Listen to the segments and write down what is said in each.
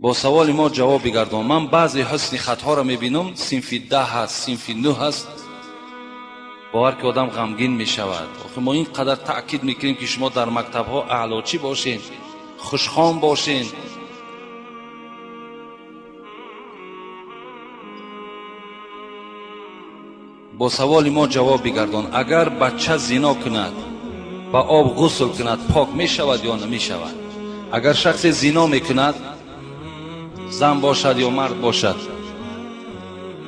Бо саволи мо ҷавоб бигардон. Ман баъзе ҳусни хатҳоро мебинам, синфи 10 ҳаст, синфи 9 ҳаст, бовар ки одам ғамгин мешавад. Охир мо ин қадар таъкид мекунем, ки шумо дар мактабҳо аълочӣ бошед, хушхон бошед. Бо саволи мо ҷавоб бигардон. Агар бача зино кунад, ба об ғусл кунад, пок мешавад ё намешавад? Агар шахсе зино мекунад, зан бошад ё мард бошад,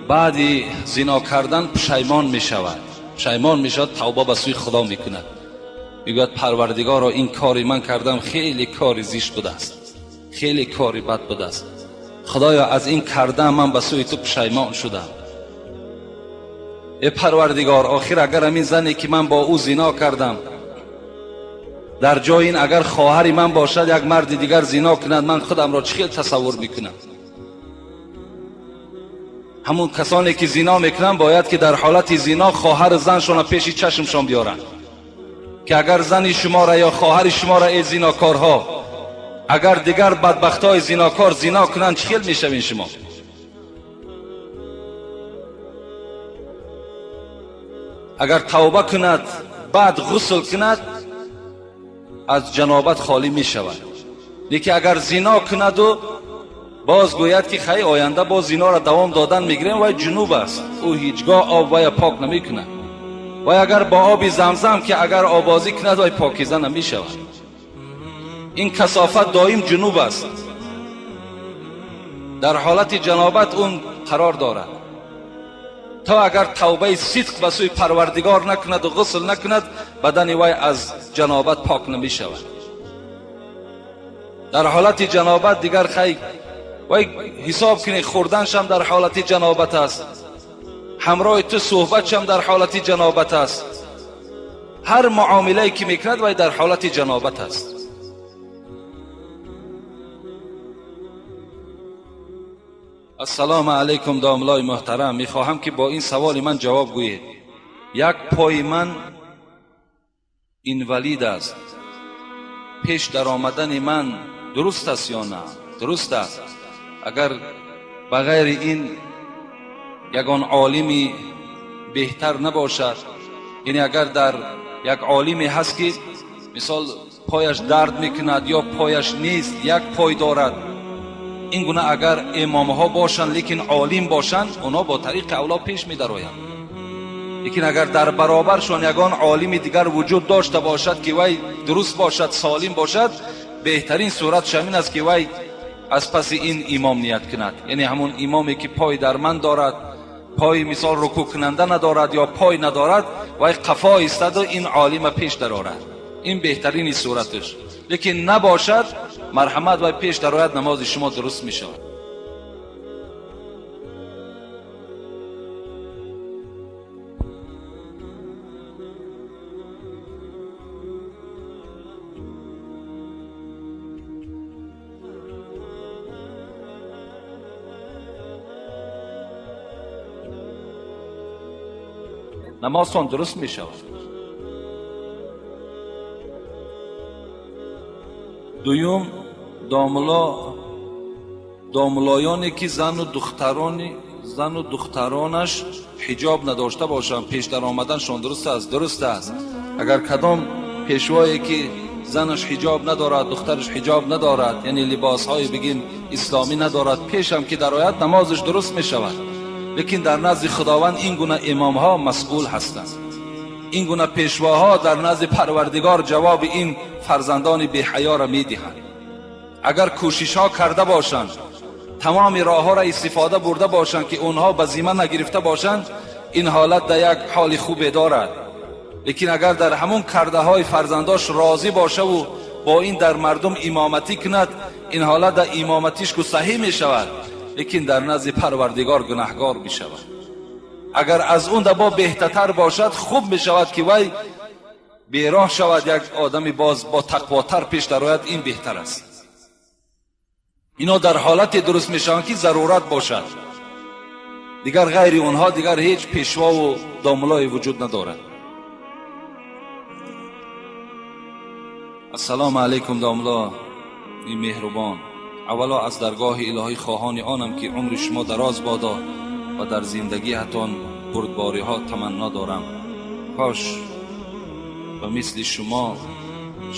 баъди зино кардан пушаймон мешавад, пушаймон мешавад, тавба ба сӯи Худо мекунад, мегӯяд: Парвардигоро, ин кори ман кардам хеле кори зишт будааст, хеле кори бад будааст, Худоё, аз ин кардаам ман ба сӯи ту пушаймон шудам. Э Парвардигор, охир агар ҳамин зане ки ман бо ӯ зино кардам, дар ҷои ин агар хоҳари ман бошад, як марди дигар зино кунад, ман худамро чӣ хел тасаввур мекунам? Ҳамун касоне ки зино мекунанд, бояд ки дар ҳолати зино хоҳари заншона пеши чашмшон биёранд, ки агар зани шуморо ё хоҳари шуморо, эй зинокорҳо, агар дигар бадбахтҳои зинокор зино кунанд, чӣ хел мешавед шумо? Агар тавба кунад, баъд ғусл кунад, аз ҷанобат холӣ мешавад. Лекин агар зино кунаду боз гӯяд, ки хай, оянда боз зиноро давом додан мегирем, вай ҷунуб аст, ӯ ҳеҷ гоҳ об вая пок намекунад. Вай агар бо оби Замзам ки агар обозӣ кунад, вай покиза намешавад. Ин касофат доим ҷунуб аст, дар ҳолати ҷанобат он қарор дорад. То агар тавбаи сидқ ба сӯи Парвардигор накунаду ғусл накунад, бадани вай аз ҷанобат пок намешавад. Дар ҳолати ҷанобат дигар хай, вай ҳисоб кунед, хӯрданшам дар ҳолати ҷанобат аст, ҳамроҳи ту суҳбатшам дар ҳолати ҷанобат аст, ҳар муомилае ки мекунад, вай дар ҳолати ҷанобат аст. Ассалому алайкум, домлои муҳтарам, мехоҳам, ки бо ин саволи ман ҷавоб гӯед. Як пои ман инвалид аст, пеш даромадани ман дуруст аст ё на? Дуруст аст. Агар ба ғайри ин ягон олими беҳтар набошад, яъне агар дар як олиме ҳаст, ки мисол пояш дард мекунад ё пояш нест, як пой дорад, ин гуна агар имомҳо бошанд, лекин олим бошанд, онҳо бо тариқи авло пеш медароянд. Лекин агар дар баробаршон ягон олими дигар вуҷуд дошта бошад, ки вай дуруст бошад, солим бошад, беҳтарин суратш ҳамин аст, ки вай аз паси ин имом ният кунад. Яъне ҳамун имоме ки пой дарманд дорад, пой мисол рукӯъкунанда надорад ё пой надорад, вай қафо истаду ин олима пеш дарорад. Ин беҳтарини сураташ. Лекин набошад, марҳамат, вай пеш дарояд, намози шумо дуруст мешавад. Намозтон дуруст мешавад. Дуюм, домлоёне ки зану духтаронаш ҳиҷоб надошта бошанд, пеш даромаданшон дуруст аст? Дуруст аст. Агар кадом пешвое ки занаш ҳиҷоб надорад, духтараш ҳиҷоб надорад, яъне либосҳои бигим исломӣ надорад, пешам ки дарояд, намозаш дуруст мешавад. Лекин дар назди Худованд ин гуна имомҳо масъул ҳастанд. Ин гуна пешвоҳо дар назди Парвардигор ҷавоби ин фарзандони беҳаёро медиҳанд. Агар кӯшишҳо карда бошанд, тамоми роҳҳоро истифода бурда бошанд, ки онҳо ба зимма нагирифта бошанд, ин ҳолат дар як ҳоли хубе дорад. Лекин агар дар ҳамон кардаҳои фарзандош розӣ бошаву бо ин дар мардум имоматӣ кунад, ин ҳолат дар имоматиш ку саҳӣ мешавад, лекин дар назди Парвардигор гунаҳгор мешавад. Агар аз он да бо беҳтартар бошад, хуб мешавад, ки вай бероҳ шавад, як одами боз бо тақвотар пеш дарояд, ин беҳтар аст. Ино дар ҳолате дуруст мешаванд, ки зарурат бошад. Дигар ғайри онҳо дигар ҳеҷ пешвову домулое вуҷуд надорад. Ассалому алайкум, домло меҳрубон. Аввало аз даргоҳи илоҳӣ хоҳони онам ки умри шумо дароз бодо ва дар зиндагиатон бурдбориҳо таманно дорам. Кош ба мисли шумо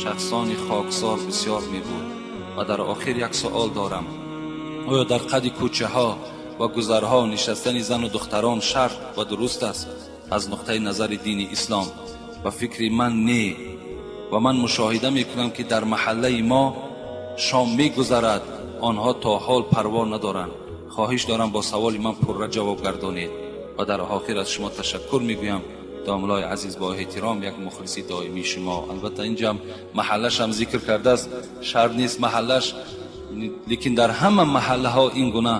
шахсони хоксор бисёр мебуд. Ва дар охир як суол дорам: оё дар қади кӯчаҳо ва гузарҳо нишастани зану духтарон шарт ва дуруст аст аз нуқтаи назари дини ислом? Ба фикри ман не. Ва ман мушоҳида мекунам ки дар маҳаллаи мо шом мегузарад, онҳо то ҳол парво надоранд. Хоҳиш дорам бо саволи ман пурра ҷавоб гардонед. Ва дар охир аз шумо ташаккур мегӯям. Домлаи азиз, бо эҳтиром, як мухлиси доимии шумо. Албатта инҷам маҳаллаш ҳам зикр кардааст, шарт нест маҳаллаш, лекин дар ҳама маҳаллаҳо ин гуна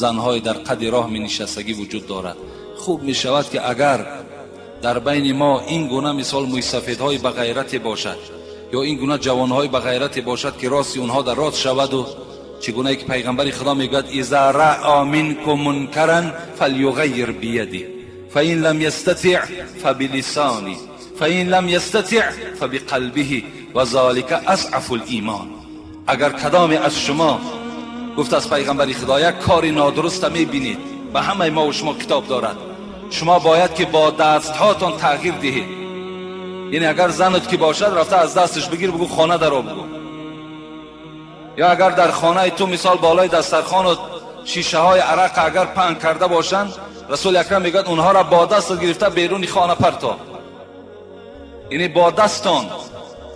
занҳои дар қади роҳ менишастагӣ вуҷуд дорад. Хуб мешавад ки агар дар байни мо ин гуна мисол мӯйсафедҳои ба ғайрате бошад ё ин гуна ҷавонҳои ба ғайрате бошад ки рости онҳо дар рост шаваду чӣ гунае ки пайғамбари худо мегӯяд: иза раъа минкум мункаран фалюғайир бияди фаин лам ястатиъ фабилисани фаин лам ястатиъ фабиқалбиҳи ва золика азъафу лимон. Агар кадоме аз шумо, гуфт аз пайғамбари худо, як кори нодуруста мебинед, ба ҳамаи мо шумо китоб дорад, шумо бояд ки бо дастҳоятон тағйир диҳед. Яъне агар занат ки бошад, рафта аз дасташ бигир, бигӯ хона даро, бигӯ. Ё агар дар хонаи ту мисол болои дастархонат шишаҳои арақ агар паҳн карда бошанд, расули акрам мегӯяд, онҳоро бо дастат гирифта беруни хона парто. Яъне бо дастон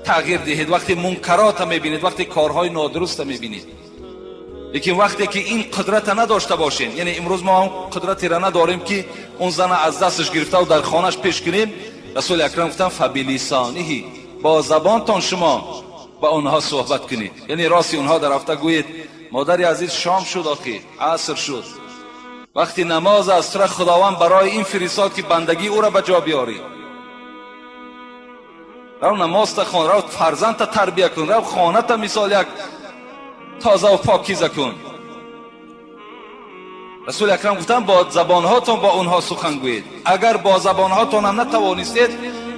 тағйир диҳед вақте мункарота мебинед, вақте корҳои нодуруста мебинед. Лекин вақте ки ин қудрата надошта бошем, яъне имрӯз мо он қудратеро надорем ки он зана аз дасташ гирифтаву дар хонаш пеш кунем, расули акрам гуфтанд: фабилисониҳи, бо забонтон шумо ба онҳо суҳбат кунед. Яъне рости онҳо дар рафта гӯед: модари азиз, шом шуд, охи аср шуд, вақти намоз аст, тура худованд барои ин фиристод ки бандагии ӯро ба ҷо биёрӣ. Рав намозта хон, рав фарзандта тарбия кун, рав хоната мисол як тозаву покиза кун. Расули акрам гуфтанд: бо забонҳотон бо онҳо сухан гӯед. Агар бо забонҳотонам натавонистед,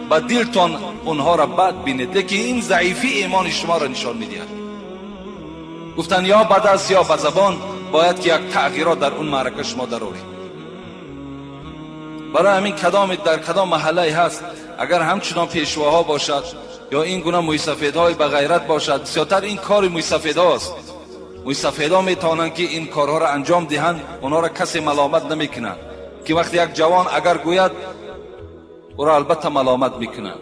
ба дилтон онҳоро бад бинед, лекин ин заифии имони шуморо нишон медиҳад. Гуфтанд: ё ба даст, ё ба забон бояд ки як тағйирот дар он маърака шумо дароред. Барои ҳамин кадоме дар кадом маҳаллае ҳаст, агар ҳамчунон пешвоҳо бошад ё ин гуна мӯйсафедҳои ба ғайрат бошад, бисёртар ин кори мӯйсафедҳост. Мӯйсафедҳо метавонанд ки ин корҳоро анҷом диҳанд, онҳоро касе маломат намекунад, ки вақте як ҷавон агар гӯяд, ӯро албатта маломат мекунанд.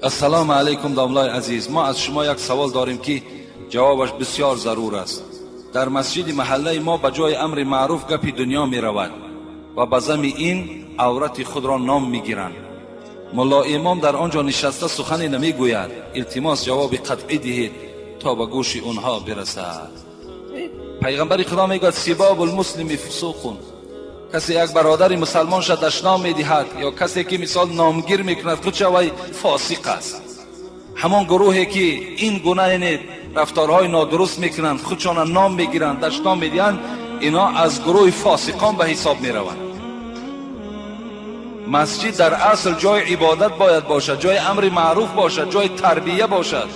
Ассалому алайкум, домлаи азиз, мо аз шумо як савол дорем ки ҷавобаш бисёр зарур аст. Дар масҷиди маҳаллаи мо ба ҷои амри маъруф гапи дунё меравад ва ба зами ин аврати худро ном мегиранд. Мулло имом дар он ҷо нишаста сухане намегӯяд. Илтимос, ҷавоби қатъӣ диҳед то ба гӯши онҳо бирасад. Пайғамбари худо мегӯяд: сибобу лмуслими фусуқун. Касе як бародари мусалмонша дашном медиҳад ё касе ки мисол номгир мекунад худша, вай фосиқ аст. Ҳамон гурӯҳе ки ин гуна, яъне рафторҳои нодуруст мекунанд, худшона ном мегиранд, дашном медиҳанд, инҳо аз гурӯҳи фосиқон ба ҳисоб мераванд. Масҷид дар асл ҷои ибодат бояд бошад, ҷои амри маъруф бошад, ҷои тарбия бошад.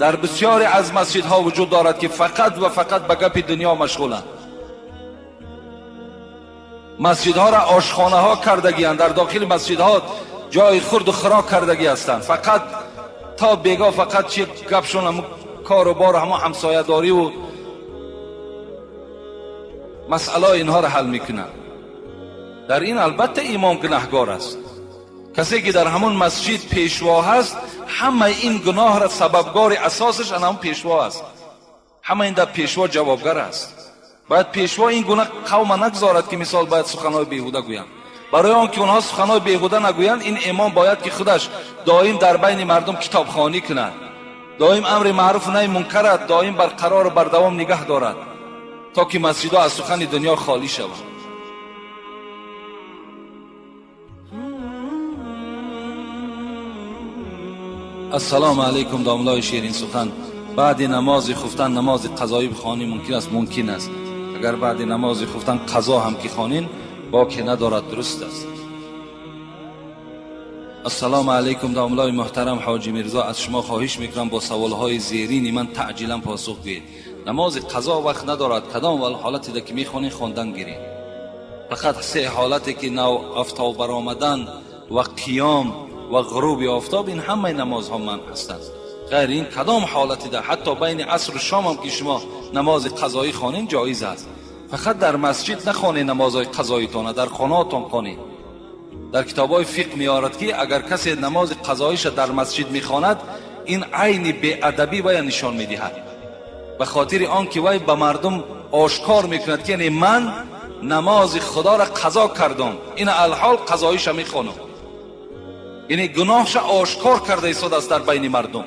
Дар бисёре аз масҷидҳо вуҷуд дорад ки фақат ва фақат ба гапи дунё машғуланд. Масҷидҳоро ошхонаҳо кардагианд, дар дохили масҷидҳо ҷои хурду хӯрок кардагӣ ҳастанд. Фақат то бегоҳ фақат чи гапшон ҳамун кору бору ҳамон ҳамсоядориву масъалаҳои инҳоро ҳал мекунанд. Дар ин албатта имом гунаҳгор аст. Касе ки дар ҳамон масҷид пешво ҳаст, ҳамаи ин гуноҳро сабабгори асосаш ана ҳамон пешво аст. Ҳама ин дар пешво ҷавобгар аст. Бояд пешво ин гуна қавма нагузорад ки мисол бояд суханҳои беҳуда гӯянд. Барои он ки онҳо суханҳои беҳуда нагӯянд, ин имом бояд ки худаш доим дар байни мардум китобхонӣ кунад, доим амри маъруф наҳи мункарат доим барқарору бардавом нигаҳ дорад, то ки масҷидҳо аз сухани дунё холӣ шаванд. Ассалому алайкум, домлои ширинсухан, баъди намози хуфтан намози қазоӣ бихонӣ мумкин аст? Мумкин аст. Агар баъди намози хуфтан қазо ҳам ки хонин, боке надорад, дуруст аст. Ассалому алайкум, домлаи муҳтарам Ҳоҷи Мирзо, аз шумо хоҳиш мекунам бо саволҳои зерини ман таъҷилан посух гӯед. Намози қазо вақт надорад, кадом ҳолате ки мехонед хондан гиред. Фақат се ҳолате ки нав офтоб баромадан ва қиём ва ғуруби офтоб, ин ҳамаи намозҳо манъ ҳастанд. Ғайр ин кадом ҳолате дар ҳатто байни асру шом ҳам ки шумо намози қазоӣ хонед ҷоиз аст. Фақат дар масҷид нахонед намозҳои қазоитона, дар хонаатон хонед. Дар китобҳои фиқҳ меорад ки агар касе намози қазоиша дар масҷид мехонад, ин айни беадабӣ вая нишон медиҳад, ба хотири он ки вай ба мардум ошкор мекунад ки яъне ман намози худоро қазо кардам, ин алҳол қазоиша мехонам, яъне гуноҳша ошкор карда истодааст дар байни мардум.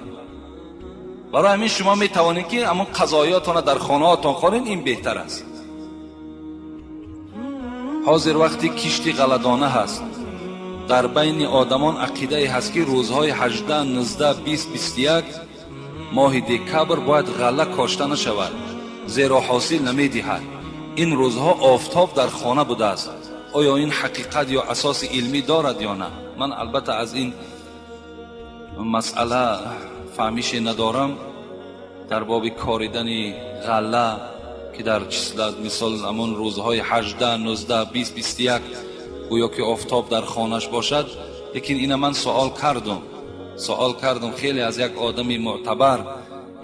Барои ҳамин шумо метавонед ки ҳамон қазоиётонро дар хонаҳотон хонед, ин беҳтар аст. Ҳозир вақти кишти ғалладона ҳаст, дар байни одамон ақидае ҳаст ки рӯзҳои 18, 19, 20, 21 моҳи декабр бояд ғалла кошта нашавад, зеро ҳосил намедиҳад. Ин рӯзҳо офтоб дар хона будааст. Оё ин ҳақиқат ё асоси илмӣ дорад ё на? Ман албатта аз ин масъала фаҳмише надорам дар боби коридани ғалла ки дар числа мисол ҳамон рӯзҳои 18, 19, 20, 21 гӯё ки офтоб дар хонаш бошад. Лекин ина ман суол кардам хеле аз як одами мӯътабар,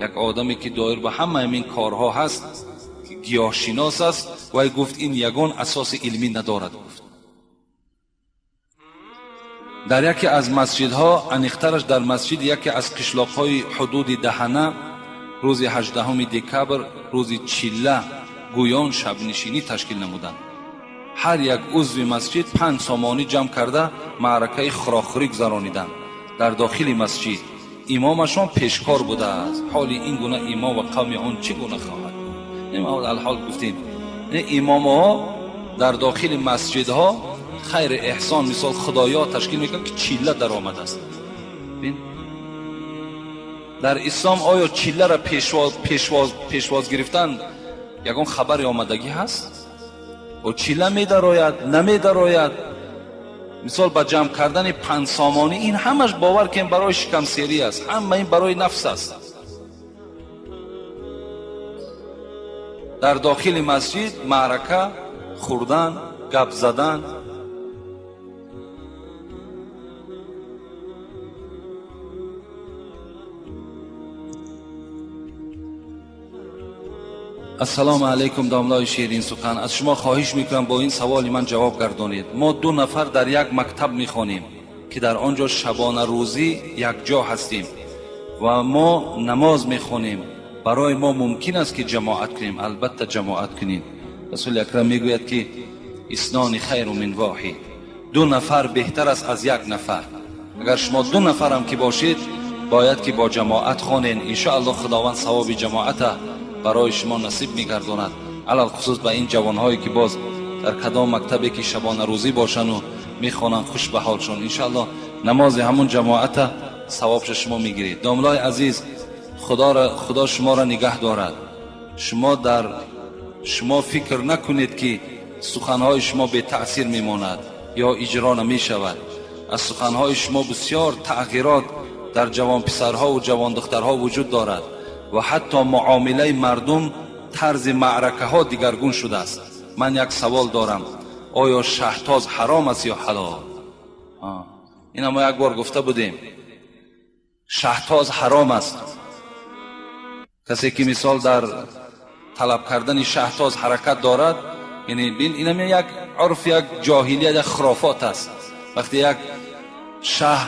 як одаме ки доир ба ҳамаи ин корҳо ҳаст, гиёҳшинос аст, вай гуфт ин ягон асоси илмӣ надорад. Гуфт дар яке аз масҷидҳо, аниқтараш дар масҷиди яке аз қишлоқҳои ҳудуди Даҳана, рӯзи 18 декабр, рӯзи чилла, гӯён шабнишинӣ ташкил намуданд. Ҳар як узви масҷид 5 сомонӣ ҷамъ карда маъракаи хӯрокхӯрӣ гузарониданд дар дохили масҷид. Имомашон пешкор будааст. Ҳоли ин гуна имом ва қавми он чӣ гуна хоҳад? Алҳол гуфтем, имомҳо дар дохили масҷидҳо хайри эҳсон мисол худоё ташкил мекунанд ки чилла даромадааст. Дар ислом оё чилларо пешвоз гирифтан ягон хабари омадагӣ ҳаст? О чилла медарояд, намедарояд? Мисол ба ҷамъ кардани 5 сомонӣ, ин ҳамаш бовар кен барои шикамсерӣ аст, ҳама ин барои нафс аст. Дар дохили масҷид маърака, хӯрдан, гап задан. Ассалому алайкум, домлаи ширин сухан. Аз шумо хоҳиш мекунам бо ин саволи ман ҷавоб гардонед. Мо 2 нафар дар як мактаб мехонем ки дар он ҷо шабонарӯзӣ якҷо ҳастем ва мо намоз мехонем. Барои мо мумкин аст ки ҷамоат кунем? Албатта ҷамоат кунем. Расули акрам мегӯяд ки иснони хайру мин воҳид, 2 нафар беҳтар аст аз 1 нафар. Агар шумо 2 нафарам ки бошед, бояд ки бо ҷамоат хонед. Иншоаллоҳ Худованд савоби ҷамоата барои шумо насиб мегардонад. Алалхусус ба ин ҷавонҳое ки боз дар кадом мактабе ки шабонарӯзӣ бошану мехонанд, хуш ба ҳолшон. Иншоаллоҳ намози ҳамун ҷамоата савобша шумо мегиред. Домлаи азиз, Худо шуморо нигаҳ дорад. Шумо фикр накунед ки суханҳои шумо бетаъсир мемонад ё иҷро намешавад. Аз суханҳои шумо бисёр тағйирот дар ҷавонписарҳову ҷавондухтарҳо вуҷуд дорад ва ҳатто муомилаи мардум, тарзи маъракаҳо дигаргун шудааст. Ман як савол дорам: оё шаҳтоз ҳаром аст ё ҳалол? Ина мо як бор гуфта будем, шаҳтоз ҳаром аст. Касе ки мисол дар талаб кардани шаҳтоз ҳаракат дорад, яъне инам як урф, як ҷоҳилият, як хурофот аст. Вақте як шаҳ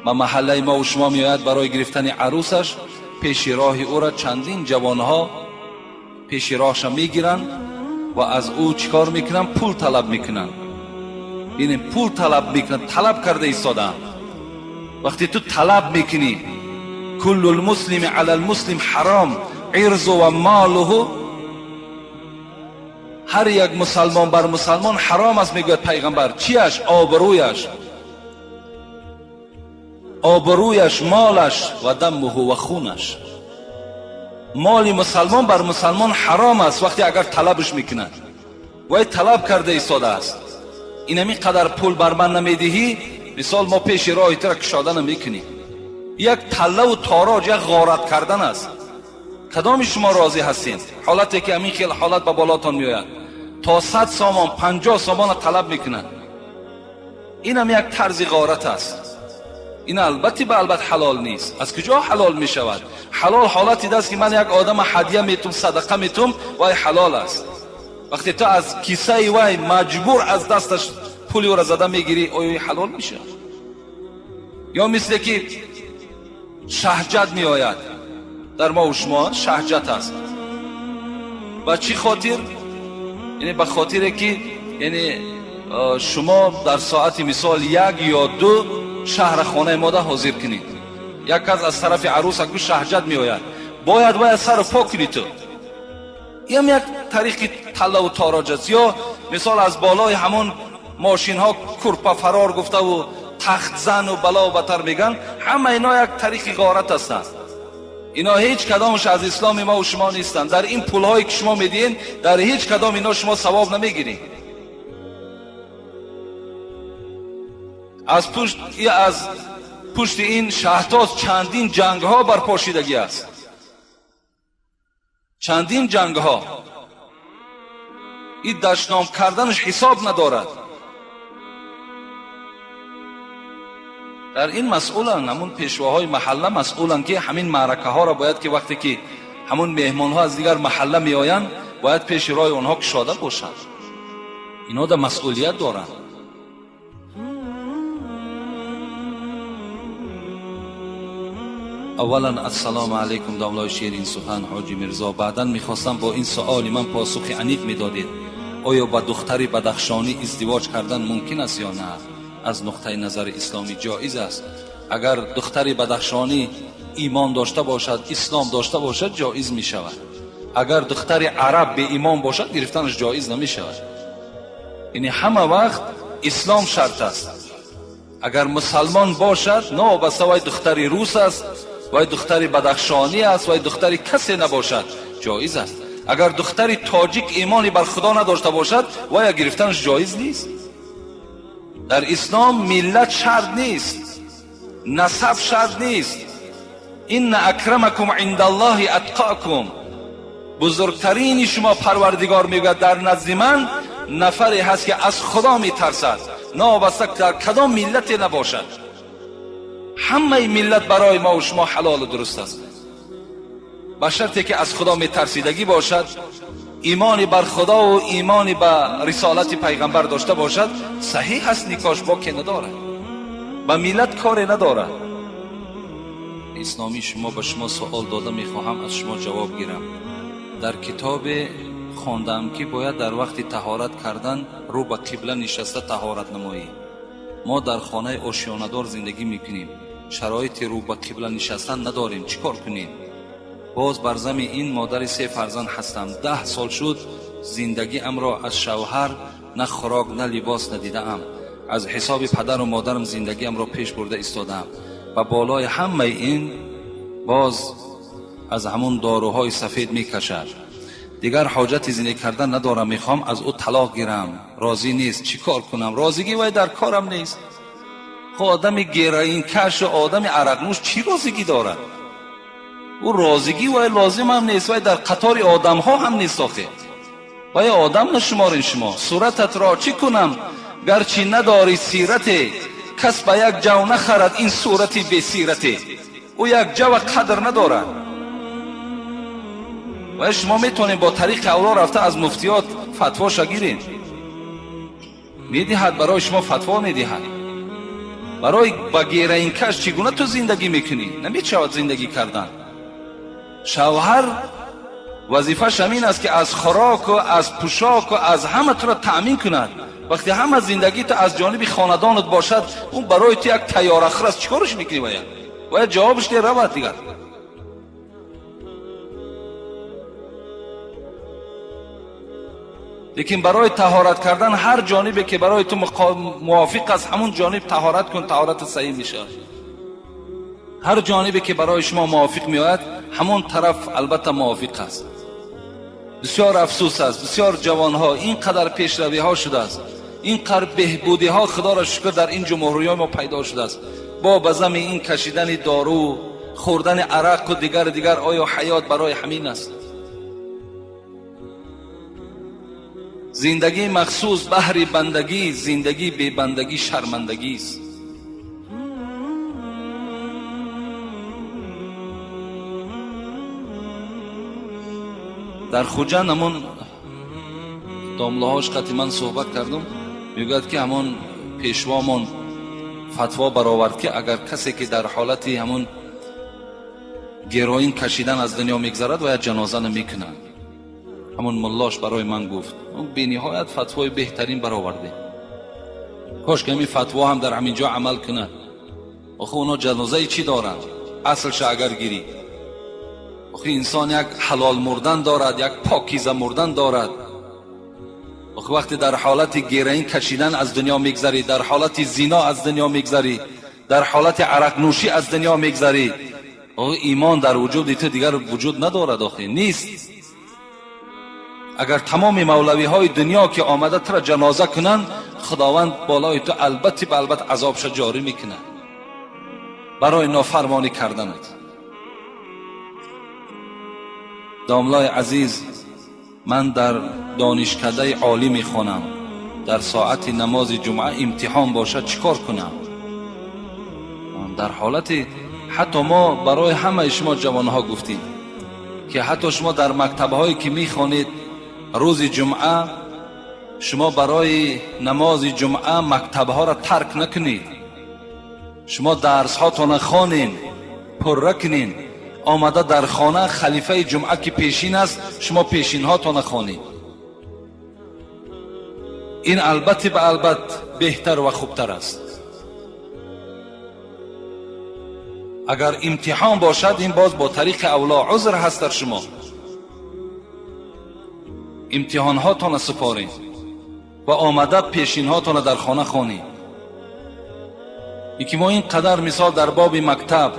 ба маҳаллаи мо ва шумо меояд барои гирифтани арӯсаш, пеши роҳи ӯро чандин ҷавонҳо пеши роҳша мегиранд ва аз ӯ чӣ кор мекунанд? Пул талаб мекунанд. Бинем, пул талаб мекунанд, талаб карда истодаанд. Вақте ту талаб мекунӣ, куллу лмуслими ала лмуслим ҳаром ирзу ва молуҳу, ҳар як мусалмон бар мусалмон ҳаром аст, мегӯяд пайғамбар. Чиаш? Обрӯяш, обрӯяш, молаш ва даммуҳу ва хунаш. Моли мусалмон бар мусалмон ҳаром аст вақте агар талабш мекунад. Вай талаб карда истодааст. Инами қадар пул бар ман намедиҳӣ, Мисол мо пеши роҳи тура кушода намекунем. Як таллаву тороҷ, як ғорат кардан аст. Кадоми шумо розӣ ҳастед? Ҳолате ки ҳамин хел ҳолат ба болотон меояд, то 100 сомон, 50 сомона талаб мекунанд. Инам як тарзи ғорат аст. Ин албатта ба албат ҳалол нест. Аз куҷо ҳалол мешавад? Ҳалол ҳолати аст ки ман як одама ҳадя метум, садақа метум, вай ҳалол аст. Вақте ту аз кисаи вай маҷбур аз дасташ пули ӯро зада мегирӣ, оё ҳалол мешавад? Ё мисле ки шаҳҷат меояд, дар мо шумо шаҳҷат аст. Ба чӣ хотир? Яъне ба хотире ки яъне шумо дар соати мисол 1 ё 2 шаҳра хонаи мода ҳозир кунед. Як кас аз тарафи арӯс аку шаҳҷат меояд, бояд вай аз сару по кунӣ ту. Ин як тариқи таллаву тороҷ аст. Ё мисол аз болои ҳамон мошинҳо курпа фарор гуфтаву тахтзану балову батар меган, ҳама ино як тариқи ғорат ҳастанд. Ино ҳеҷ кадомаш аз исломи мо шумо нестанд. Дар ин пулҳое ки шумо медиҳед, дар ҳеҷ кадом ино шумо савоб намегиред. Аз пушти ин шаҳтоз чандин ҷангҳо барпо шидагӣ аст. Чандин ҷангҳо. Ин дашном карданаш ҳисоб надорад. Дар ин масъуланд ҳамун пешвоҳои маҳалла, масъуланд ки ҳамин маъракаҳоро бояд ки вақте ки ҳамун меҳмонҳо аз дигар маҳалла меоянд, бояд пеши роҳи онҳо кушода бошанд. Ино да масъулият доранд. Аввалан ассалому алайкум, домлои ширин сухан ҳоҷи Мирзо. Баъдан мехостам бо ин суоли ман посухи аниқ медодед. Оё ба духтари бадахшонӣ издивоҷ кардан мумкин аст ё на? Аз нуқтаи назари исломӣ ҷоиз аст. Агар духтари бадахшонӣ имон дошта бошад, ислом дошта бошад, ҷоиз мешавад. Агар духтари араб беимон бошад, гирифтанаш ҷоиз намешавад. Яъне ҳама вақт ислом шарт аст. Агар мусалмон бошад, новобаста вай духтари рус аст, вай духтари бадахшонӣ аст, вай духтари касе набошад, ҷоиз аст. Агар духтари тоҷик имони бар худо надошта бошад, вая гирифтанаш ҷоиз нест. Дар ислом миллат шарт нест, насаб шарт нест. Инна акрамакум индаллоҳи атқокум. Бузургтарини шумо парвардигор мегӯяд дар назди ман нафаре ҳаст ки аз худо метарсад, новобаста дар кадом миллате набошад. Ҳамаи миллат барои мо шумо ҳалолу дуруст аст, ба шарте ки аз худо метарсидагӣ бошад, имони бар худову имони ба рисолати пайғамбар дошта бошад, саҳиҳ аст, никош боке надорад, ба миллат коре надорад. Исломӣ шумо ба шумо суол дода мехоҳам аз шумо ҷавоб гирам. Дар китобе хондам ки бояд дар вақти таҳорат кардан рӯ ба қибла нишаста таҳорат намоӣ. Мо дар хонаи ошёнадор зиндагӣ мекунем, шароити рӯ ба қибла нишастан надорем, чӣ кор кунем? Боз бар зами ин модари 3 фарзанд ҳастам. 10 сол шуд зиндагиамро аз шавҳар на хӯрок на либос надидаам. Аз ҳисоби падару модарам зиндагиамро пеш бурда истодаам. Ва болои ҳамаи ин боз аз ҳамун доруҳои сафед мекашад. Дигар ҳоҷати зиндагӣ кардан надорам, мехоҳам аз ӯ талоқ гирам, розӣ нест, чӣ кор кунам? Розигӣ вай дар корам нест. Хо одами героинкашу одами арақнӯш чӣ розигӣ дорад? Ӯ розигӣ вай лозимам нест, вай дар қатори одамҳо ҳам нест. Охе вай одам нашуморин шумо. Сурататро чӣ кунам гарчи надорӣ сирате, кас ба як ҷав нахарад ин сурати бесирате. Ӯ як ҷава қадр надорад. Вай шумо метавонед бо тариқи авло рафта аз муфтиёт фатвоша гиред. Медиҳад барои шумо фатво медиҳад. Барои ба героинкаш чӣ гуна ту зиндагӣ мекунӣ? Намешавад зиндагӣ кардан. Шавҳар вазифаш ҳамин аст ки аз хӯроку аз пӯшоку аз ҳама туро таъмин кунад. Вақте ҳама зиндагӣ ту аз ҷониби хонадонат бошад, ӯ барои ту як тайёрахӯр аст. Чӣ кораш мекунӣ? Вая бояд ҷавобаш де равад дигар. Лекин барои таҳорат кардан ҳар ҷонибе ки барои ту мувофиқ аст, ҳамун ҷониб таҳорат кун, таҳорат саҳиҳ мешавад. Ҳар ҷонибе ки барои шумо мувофиқ меояд, ҳамон тараф албатта мувофиқ аст. Бисёр афсӯс аст, бисёр ҷавонҳо ин қадар пешравиҳо шудааст, Инқадр беҳбудиҳо худоро шукр дар ин ҷумҳуриҳои мо пайдо шудааст. Бо ба зами ин кашидани дору, хӯрдани арақ ва дигар дигар, оё ҳаёт барои ҳамин аст? Зиндагии махсус баҳри бандагӣ, зиндагии бебандагӣ шармандагӣ аст. Дар Хуҷанд ҳамон домлаҳош қати ман суҳбат кардам, мегӯяд ки ҳамон пешвомон фатво баровард ки агар касе ки дар ҳолати ҳамон героин кашидан аз дунё мегзарад, бояд ҷаноза намекунанд. Ҳамон муллош барои ман гуфт, бениҳоят фатвои беҳтарин баровардем. Кош ки ҳамин фатво ҳам дар ҳамин ҷо амал кунад. Охи онҳо ҷанозаи чӣ доранд? Аслша агар гирӣ, охи инсон як ҳалол мурдан дорад, як покиза мурдан дорад. Охи вақте дар ҳолати героин кашидан аз дунё мегзарӣ, дар ҳолати зино аз дунё мегзарӣ, дар ҳолати арақнӯшӣ аз дунё мегзарӣ, охи имон дар вуҷуди ту дигар вуҷуд надорад, охи нест. Агар тамоми мавлавиҳои дунё ки омада тура ҷаноза кунанд, худованд болои ту албатта ба албатта азобша ҷорӣ мекунад барои нофармонӣ карданат. Домлаи азиз, ман дар донишкадаи олӣ мехонам, дар соати намози ҷумъа имтиҳон бошад чӣ кор кунам? Дар ҳолати ҳатто мо барои ҳамаи шумо ҷавонҳо гуфтем ки ҳатто шумо дар мактабҳое ки мехонед рӯзи ҷумъа шумо барои намози ҷумъа мактабҳоро тарк накунед, шумо дарсҳотонро хонед, пурра кунед, омада дар хона халифаи ҷумъа ки пешин аст, шумо пешинҳотонро хонед. Ин албатта ба албат беҳтар ва хубтар аст. Агар имтиҳон бошад, ин боз бо тариқи авло узр ҳаст дар шумо. Имтиҳонҳотонро супоред ва омада пешинҳотонро дар хона хонед. Ин ки мо ин қадар мисол дар боби мактаб,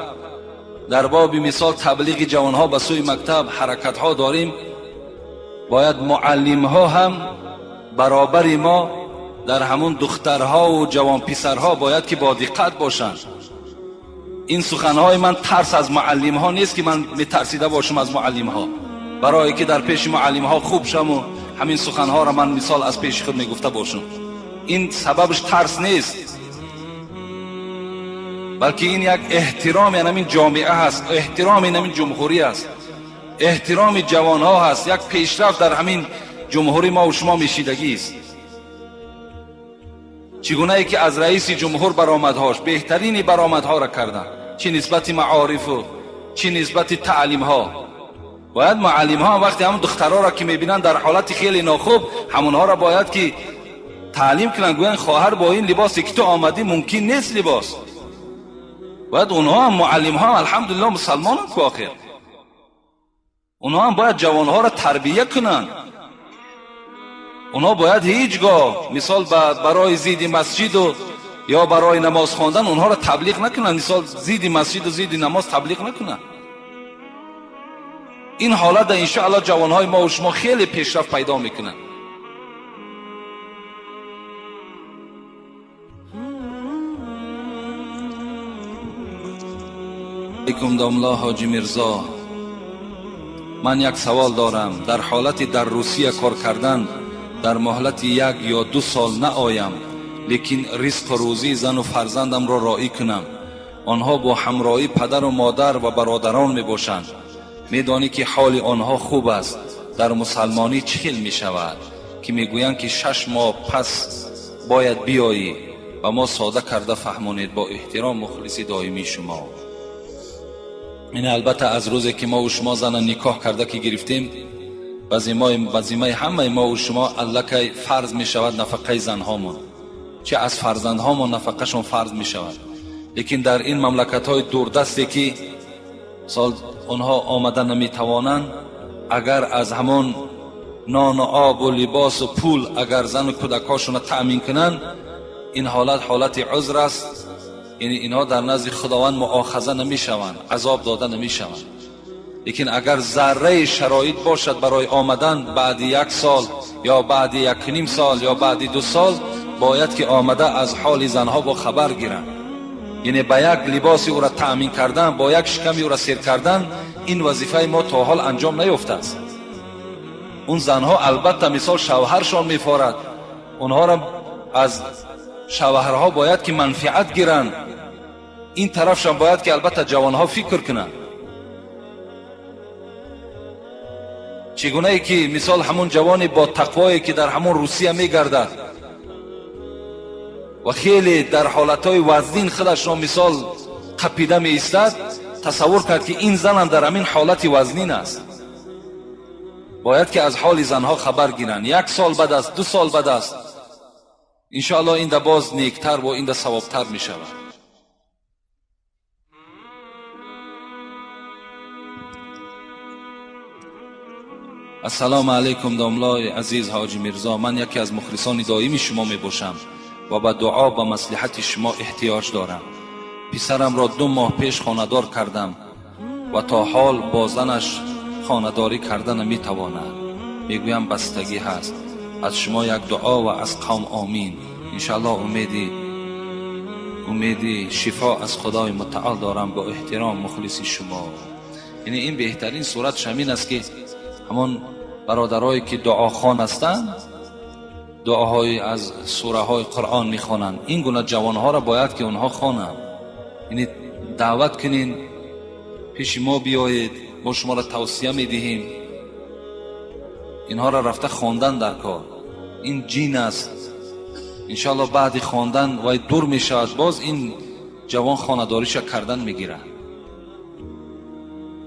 дар боби мисол таблиғи ҷавонҳо ба сӯи мактаб ҳаракатҳо дорем, бояд муаллимҳо ҳам баробари мо дар ҳамун духтарҳову ҷавонписарҳо бояд ки бодиққат бошанд. Ин суханҳои ман тарс аз муаллимҳо нест ки ман метарсида бошам аз муаллимҳо, барое ки дар пеши муаллимҳо хуб шаму ҳамин суханҳоро ман мисол аз пеши худ мегуфта бошам. Ин сабабаш тарс нест, балки ин як эҳтироми ҳамин ҷомеа ҳаст, эҳтироми ҳамин ҷумҳурӣ аст, эҳтироми ҷавонҳо ҳаст, як пешрафт дар ҳамин ҷумҳурӣ мо шумо мешидагист. Чӣ гунае ки аз раиси ҷумҳур баромадҳош беҳтарини баромадҳоро карданд, чӣ нисбати маорифу чӣ нисбати таълимҳо. Бояд муаллимҳо ҳам вақте ҳамон духтарҳоро ки мебинанд дар ҳолати хеле нохуб, ҳамонҳоро бояд ки таълим кунанд, гӯянд хоҳар, бо ин либосе ки ту омадӣ мумкин нест либос. Бояд онҳо ҳам муаллимҳо ҳам алҳамдулиллоҳ мусалмонанд ку охир, онҳо ҳам бояд ҷавонҳоро тарбия кунанд. Онҳо бояд ҳеҷ гоҳ мисол барои зидди масҷиду ё барои намоз хондан онҳоро таблиғ накунанд, мисол зидди масҷиду зидди намоз таблиғ накунанд. Ин ҳолатда иншоаллоҳ ҷавонҳои мо шумо хеле пешрафт пайдо мекунанд. Алайкум домла ҳоҷи Мирзо, ман як савол дорам. Дар ҳолати дар Русия кор кардан дар муҳлати 1 ё 2 сол наоям, лекин ризқу рӯзии зану фарзандамро роӣ кунам. Онҳо бо ҳамроҳии падару модар ва бародарон мебошанд. Медонӣ ки ҳоли онҳо хуб аст. Дар мусалмонӣ чӣ хел мешавад ки мегӯянд ки 6 моҳ пас бояд биёӣ? Ба мо сода карда фаҳмонед. Бо эҳтиром, мухлиси доимии шумо. Ин албатта аз рӯзе ки мо шумо зана никоҳ карда ки гирифтем, ба зиммаи ҳамаи мо шумо аллакай фарз мешавад нафақаи занҳомон, чӣ аз фарзандҳомон нафақашон фарз мешавад. Лекин дар ин мамлакатҳои дурдасте ки сол онҳо омада наметавонанд, агар аз ҳамон нону обу либосу пул агар зану кӯдакҳошонро таъмин кунанд, ин ҳолат ҳолати узр аст. Яъне инҳо дар назди Худованд муохаза намешаванд, азоб дода намешаванд. Лекин агар зарраи шароит бошад барои омадан баъди 1 сол ё баъди 1.5 сол ё баъди 2 сол, Бояд ки омада аз ҳоли занҳо бо хабар гиранд. Яъне ба як либоси ӯро таъмин кардан, бо як шиками ӯро сер кардан, ин вазифаи мо то ҳол анҷом наёфтааст. Он занҳо албатта мисол шавҳаршон мефорад, онҳоро аз шавҳарҳо бояд ки манфиат гиранд. Ин тарафшон бояд ки албатта ҷавонҳо фикр кунанд. Чӣ гунае ки мисол ҳамун ҷавоне бо тақвое ки дар ҳамун Русия мегардад ва хеле дар ҳолатҳои вазнин худашро мисол қапида меистад, тасаввур кард ки ин занам дар ҳамин ҳолати вазнин аст. Бояд ки аз ҳоли занҳо хабар гиранд. Як сол баъд аст, 2 сол баъд аст, иншоаллоҳ инда боз нектар ва инда савобтар мешавад. Ассалому алайкум домлои азиз ҳоҷи Мирзо, ман яке аз мухлисони доими шумо мебошам ва ба дуо ба маслиҳати шумо эҳтиёҷ дорам. Писарамро 2 моҳ пеш хонадор кардам ва то ҳол бо занаш хонадорӣ карда наметавонад. Мегӯям бастагӣ ҳаст. Аз шумо як дуо ва аз қавм омин. Иншоаллоҳ умеди шифо аз Худои мутаол дорам. Бо эҳтиром мухлиси шумо. Яъне ин беҳтарин суратш ҳамин аст ки ҳамон бародарое ки дуохон ҳастанд, дуоҳои аз сураҳои Қуръон мехонанд, ин гуна ҷавонҳоро бояд ки онҳо хонанд. Яъне даъват кунин, пеши мо биёед, мо шуморо тавсия медиҳем. Инҳоро рафта хондан дар кор. Ин ҷин аст. Иншоаллоҳ баъди хондан вай дур мешавад, боз ин ҷавон хонадориша кардан мегирад.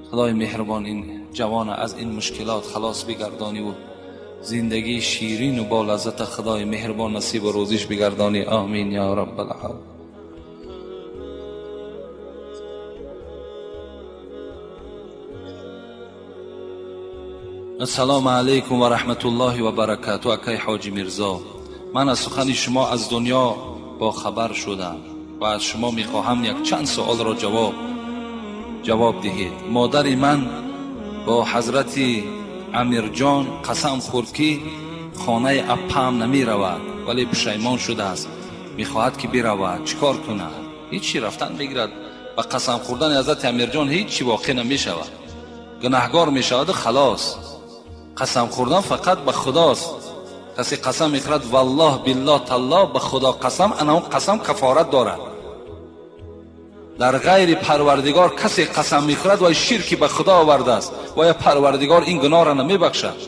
Худои меҳрубон ин ҷавона аз ин мушкилот халос бигардонӣ ва зиндагии ширину бо лаззата Худои меҳрубон насибу рӯзиш бигардонӣ. Омин ё раббал оламин. Ассалому алайкум ва раҳматуллоҳи ва баракату. Акай ҳоҷи Мирзо, ман аз сухани шумо аз дунё бохабар шудам ва аз шумо мехоҳам якчанд суолро ҷавоб диҳед. Модари ман бо ҳазрати Амирҷон қасам хӯрд ки хонаи аппаам намеравад, вале пушаймон шудааст, мехоҳад ки биравад. Чӣ кор кунад? Ҳеҷ чи рафтан мегирад. Ба қасам хӯрдани ҳазрати Амирҷон ҳеҷ чи воқеъ намешавад, гунаҳгор мешаваду халос. Қасам хӯрдан фақат ба худост. Касе қасам мехӯрад валлоҳ биллоҳ таллоҳ, ба худо қасам, ана он қасам кафорат дорад. Дар ғайри парвардигор касе қасам мехӯрад вай ширки ба худо овардааст, вая парвардигор ин гуноҳро намебахшад.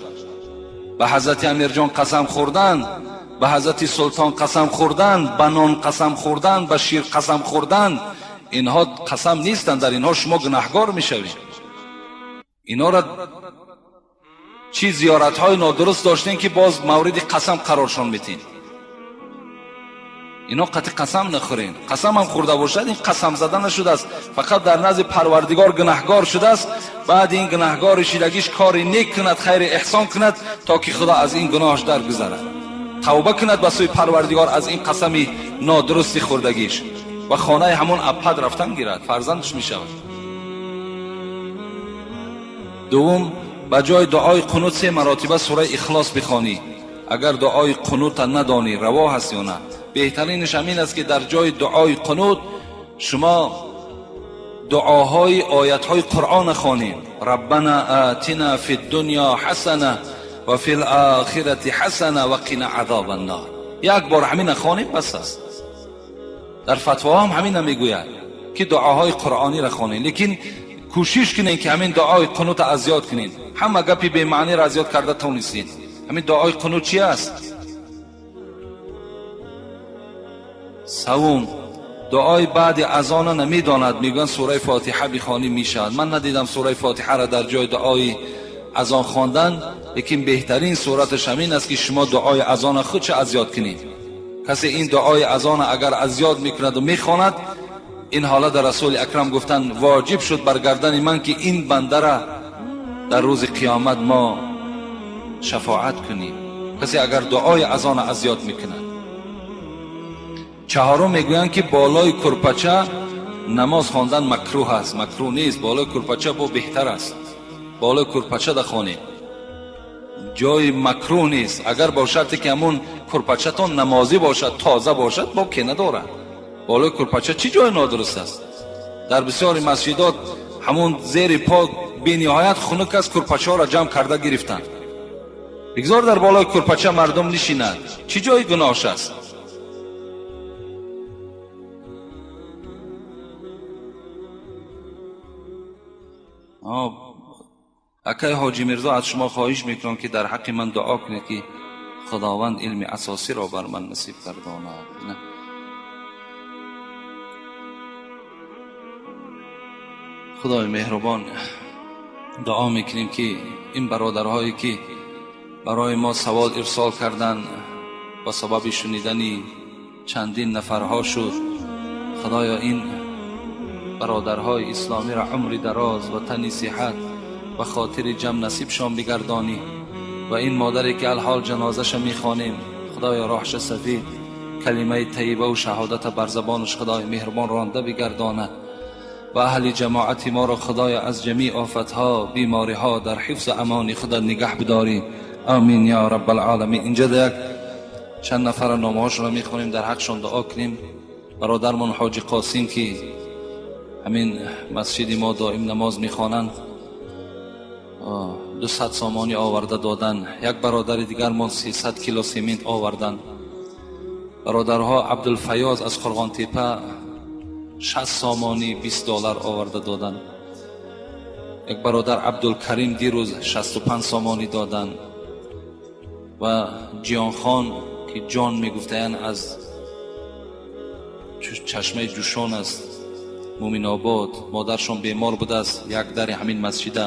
Ба ҳазрати Амирҷон қасам хӯрдан, ба ҳазрати Султон қасам хӯрдан, ба нон қасам хӯрдан, ба шир қасам хӯрдан, инҳо қасам нестанд, дар инҳо шумо гунаҳгор мешавед. Инҳоро чӣ зиёратҳои нодуруст доштем ки боз мавриди қасам қароршон метем. Ино қатъи қасам нахӯрен. Қасам ҳам хӯрда бошад, ин қасам зада нашудааст, фақат дар назди парвардигор гунаҳгор шудааст. Баъди ин гунаҳгори шидагиш кори нек кунад, хайри эҳсон кунад, то ки худо аз ин гуноҳаш даргузарад. Тавба кунад ба сӯи парвардигор аз ин қасами нодурусти хӯрдагиш ва хонаи ҳамон аппад рафтан гирад, фарзандаш мешавад. Дуввум, ба ҷои дуои қунут 3 маротиба сураи Ихлос бихонӣ. Агар дуои қунута надонӣ, раво ҳаст ё на? Беҳтаринаш ҳамин аст ки дар ҷои дуои қунут шумо дуоҳои оятҳои Қуръона хонед. Раббана атина фи ддунё ҳасана ва фи лохирати ҳасана ва қина азоба ннор. Як бор ҳамина хонем, бас аст. Дар фатвоҳо ҳам ҳамина мегӯяд ки дуоҳои қуръониро хонед, лекин кӯшиш кунед ки ҳамин дуои қунута аз ёд кунед. Ҳама гапи бемаъниро аз ёд карда тавонистед. Ҳамин дуои қунут чи аст? Савум, дуои баъди азона намедонад, мегӯянд сураи Фотиҳа бихонӣ мешавад. Ман надидам сураи Фотиҳаро дар ҷои дуои азон хондан, лекин беҳтарин сураташ ҳамин аст ки шумо дуои азона худша аз ёд кунед. Касе ин дуои азона агар аз ёд мекунаду мехонад, ин ҳолат дар Расули Акрам гуфтанд воҷиб шуд бар гардани ман ки ин бандара дар рӯзи қиёмат мо шафоат кунем. Касе агар дуои азона аз ёд мекунад. Чаҳорум, мегӯянд ки болои курпача намоз хондан макрӯҳ аст. Макрӯҳ нест, болои курпача бо беҳтар аст. Болои курпача дахонед, ҷои макрӯҳ нест, агар бо шарте ки ҳамун Курпачатон намозӣ бошад, тоза бошад, боке надорад. Болои курпача чӣ ҷои нодуруст аст? Дар бисёри масҷидот ҳамун зери по бениҳоят хунук аст, курпачаҳоро ҷамъ карда гирифтанд. Бигзор дар болои курпача мардум нишинад, чӣ ҷои гуноҳш аст? Акай Ҳоҷи Мирзо, аз шумо хоҳиш мекунам, ки дар ҳаққи ман дуо кунед, ки Худованд илми асосиро бар ман насиб гардонад. Худои меҳрубон, дуо мекунем, ки ин бародарҳое ки барои мо савол ирсол карданд, ба сабаби шунидани чандин нафарҳо шуд, Худоё ин бародарҳои исломиро умри дароз ва тани сиҳат ва хотири ҷамъ насибшон бигардонӣ. Ва ин модаре ки алҳол ҷанозаша мехонем, Худоё роҳша сафид, калимаи таибаву шаҳодата бар забонаш Худои меҳрубон ронда бигардонад. Ва аҳли ҷамоати моро Худоё аз ҷамеи офатҳо, бемориҳо дар ҳифзу амони худат нигаҳ бидорӣ. Амин ё раббалъоламин. Инҷа як чанд нафара номаҳошонро мехонем, дар ҳақшон дуо кунем. Бародармон Ҳоҷи Қосим, ки ҳамин масҷиди мо доим намоз мехонанд, 200 сомонӣ оварда доданд. Як бародари дигармон 300 кило семент оварданд. Бародарҳо Абдулфаёз аз Қурғонтепа 60 сомонӣ 20 доллар оварда доданд. Як бародар Абдулкарим дирӯз 65 сомонӣ доданд. Ва Ҷиёнхон, ки ҷон мегуфтаянд, аз чашмаи Ҷӯшон аст, Муминобод, модаршон бемор будааст, як дари ҳамин масҷида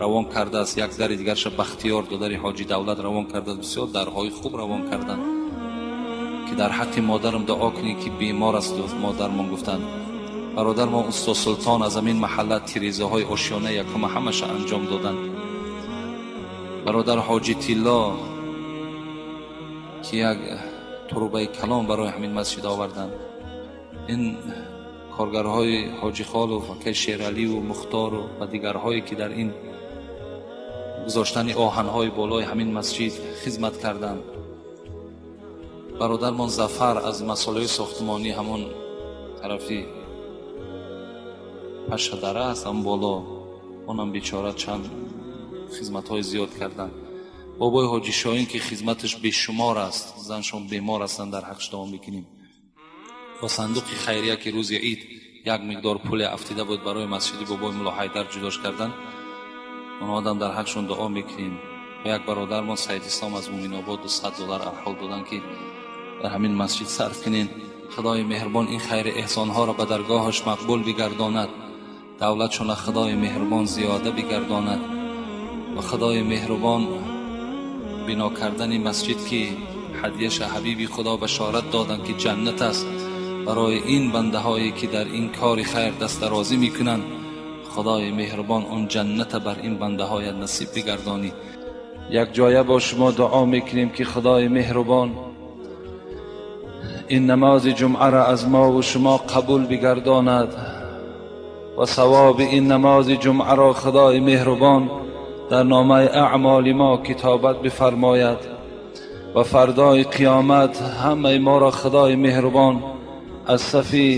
равон кардааст, як дари дигарша Бахтиёр, додари Ҳоҷи Давлат равон кардааст. Бисёр дарҳои хуб равон карданд, ки дар ҳаққи модарам дуо кунед, ки бемор аст, модармон гуфтанд. Бародармон Устод Султон аз ҳамин маҳалла тирезаҳои ошёна якума ҳамаша анҷом доданд. Бародар Ҳоҷи Тилло, ки як турбаи калон барои ҳамин масҷид оварданд. Ин коргарҳои Ҳоҷи Холов, акай Шераливу Мухтору ва дигарҳое ки дар ин гузоштани оҳанҳои болои ҳамин масҷид хизмат карданд. Бародармон Зафар аз масолаи сохтмонӣ ҳамон тарафи Пашадара аст, ҳам боло, онам бечора чанд хизматҳои зиёд карданд. Бобои Ҳоҷи Шоҳин, ки хизматаш бешумор аст, заншон бемор ҳастанд, дар ҳақш дуо мекунем. Ва сандуқи хайрия, ки рӯзи ид як миқдор пуле афтида буд, барои масҷиди бобои Мулло Ҳайдар ҷудош карданд, онҳо одам дар ҳақшон дуо мекунем. Ва як бародармон Саид Ислом аз Муминобод 200 доллар алҳол доданд, ки дар ҳамин масҷид сарф кунед. Худои меҳрубон ин хайри эҳсонҳоро ба даргоҳаш мақбул бигардонад, давлатшона Худои меҳрубон зиёда бигардонад. Ва Худои меҳрубон бино кардани масҷид, ки ҳадияша ҳабиби Худо башорат доданд, ки ҷаннат аст, барои ин бандаҳое ки дар ин кори хайр дастдарозӣ мекунанд, Худои меҳрубон он ҷанната бар ин бандаҳоят насиб бигардонӣ. Якҷоя бо шумо дуо мекунем, ки Худои меҳрубон ин намози ҷумъаро аз мову шумо қабул бигардонад ва савоби ин намози ҷумъаро Худои меҳрубон дар номаи аъмоли мо китобат бифармояд ва фардои қиёмат ҳамаи моро Худои меҳрубон аз сафи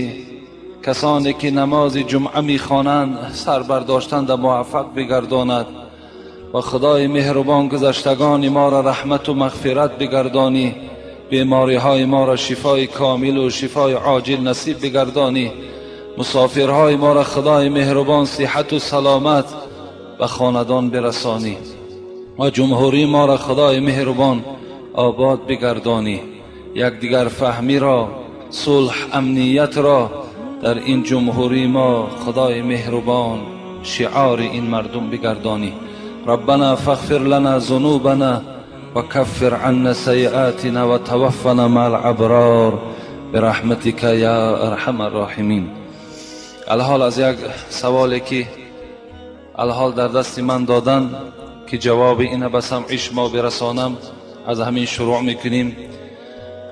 касоне ки намози ҷумъа мехонанд сар бардоштанда муваффақ бигардонад ва Худои меҳрубон гузаштагони моро раҳмату мағфират бигардонӣ, бемориҳои моро шифои комилу шифои оҷил насиб бигардонӣ, мусофирҳои моро Худои меҳрубон сиҳату саломат ба хонадон бирасонӣ ва ҷумҳурии моро Худои меҳрубон обод бигардонӣ, якдигарфаҳмиро, сулҳ, амниятро дар ин ҷумҳурии мо Худои меҳрубон шиори ин мардум бигардонӣ. ربنا فاغفر لنا ذنوبنا وكفر عنا سيئاتنا وتوفنا مع الابرار برحمتك يا ارحم الراحمين. الحال از یک سوالی که الحال در دست من دادن که جواب اینه به سمع شما برسانم، از همین شروع میکنیم.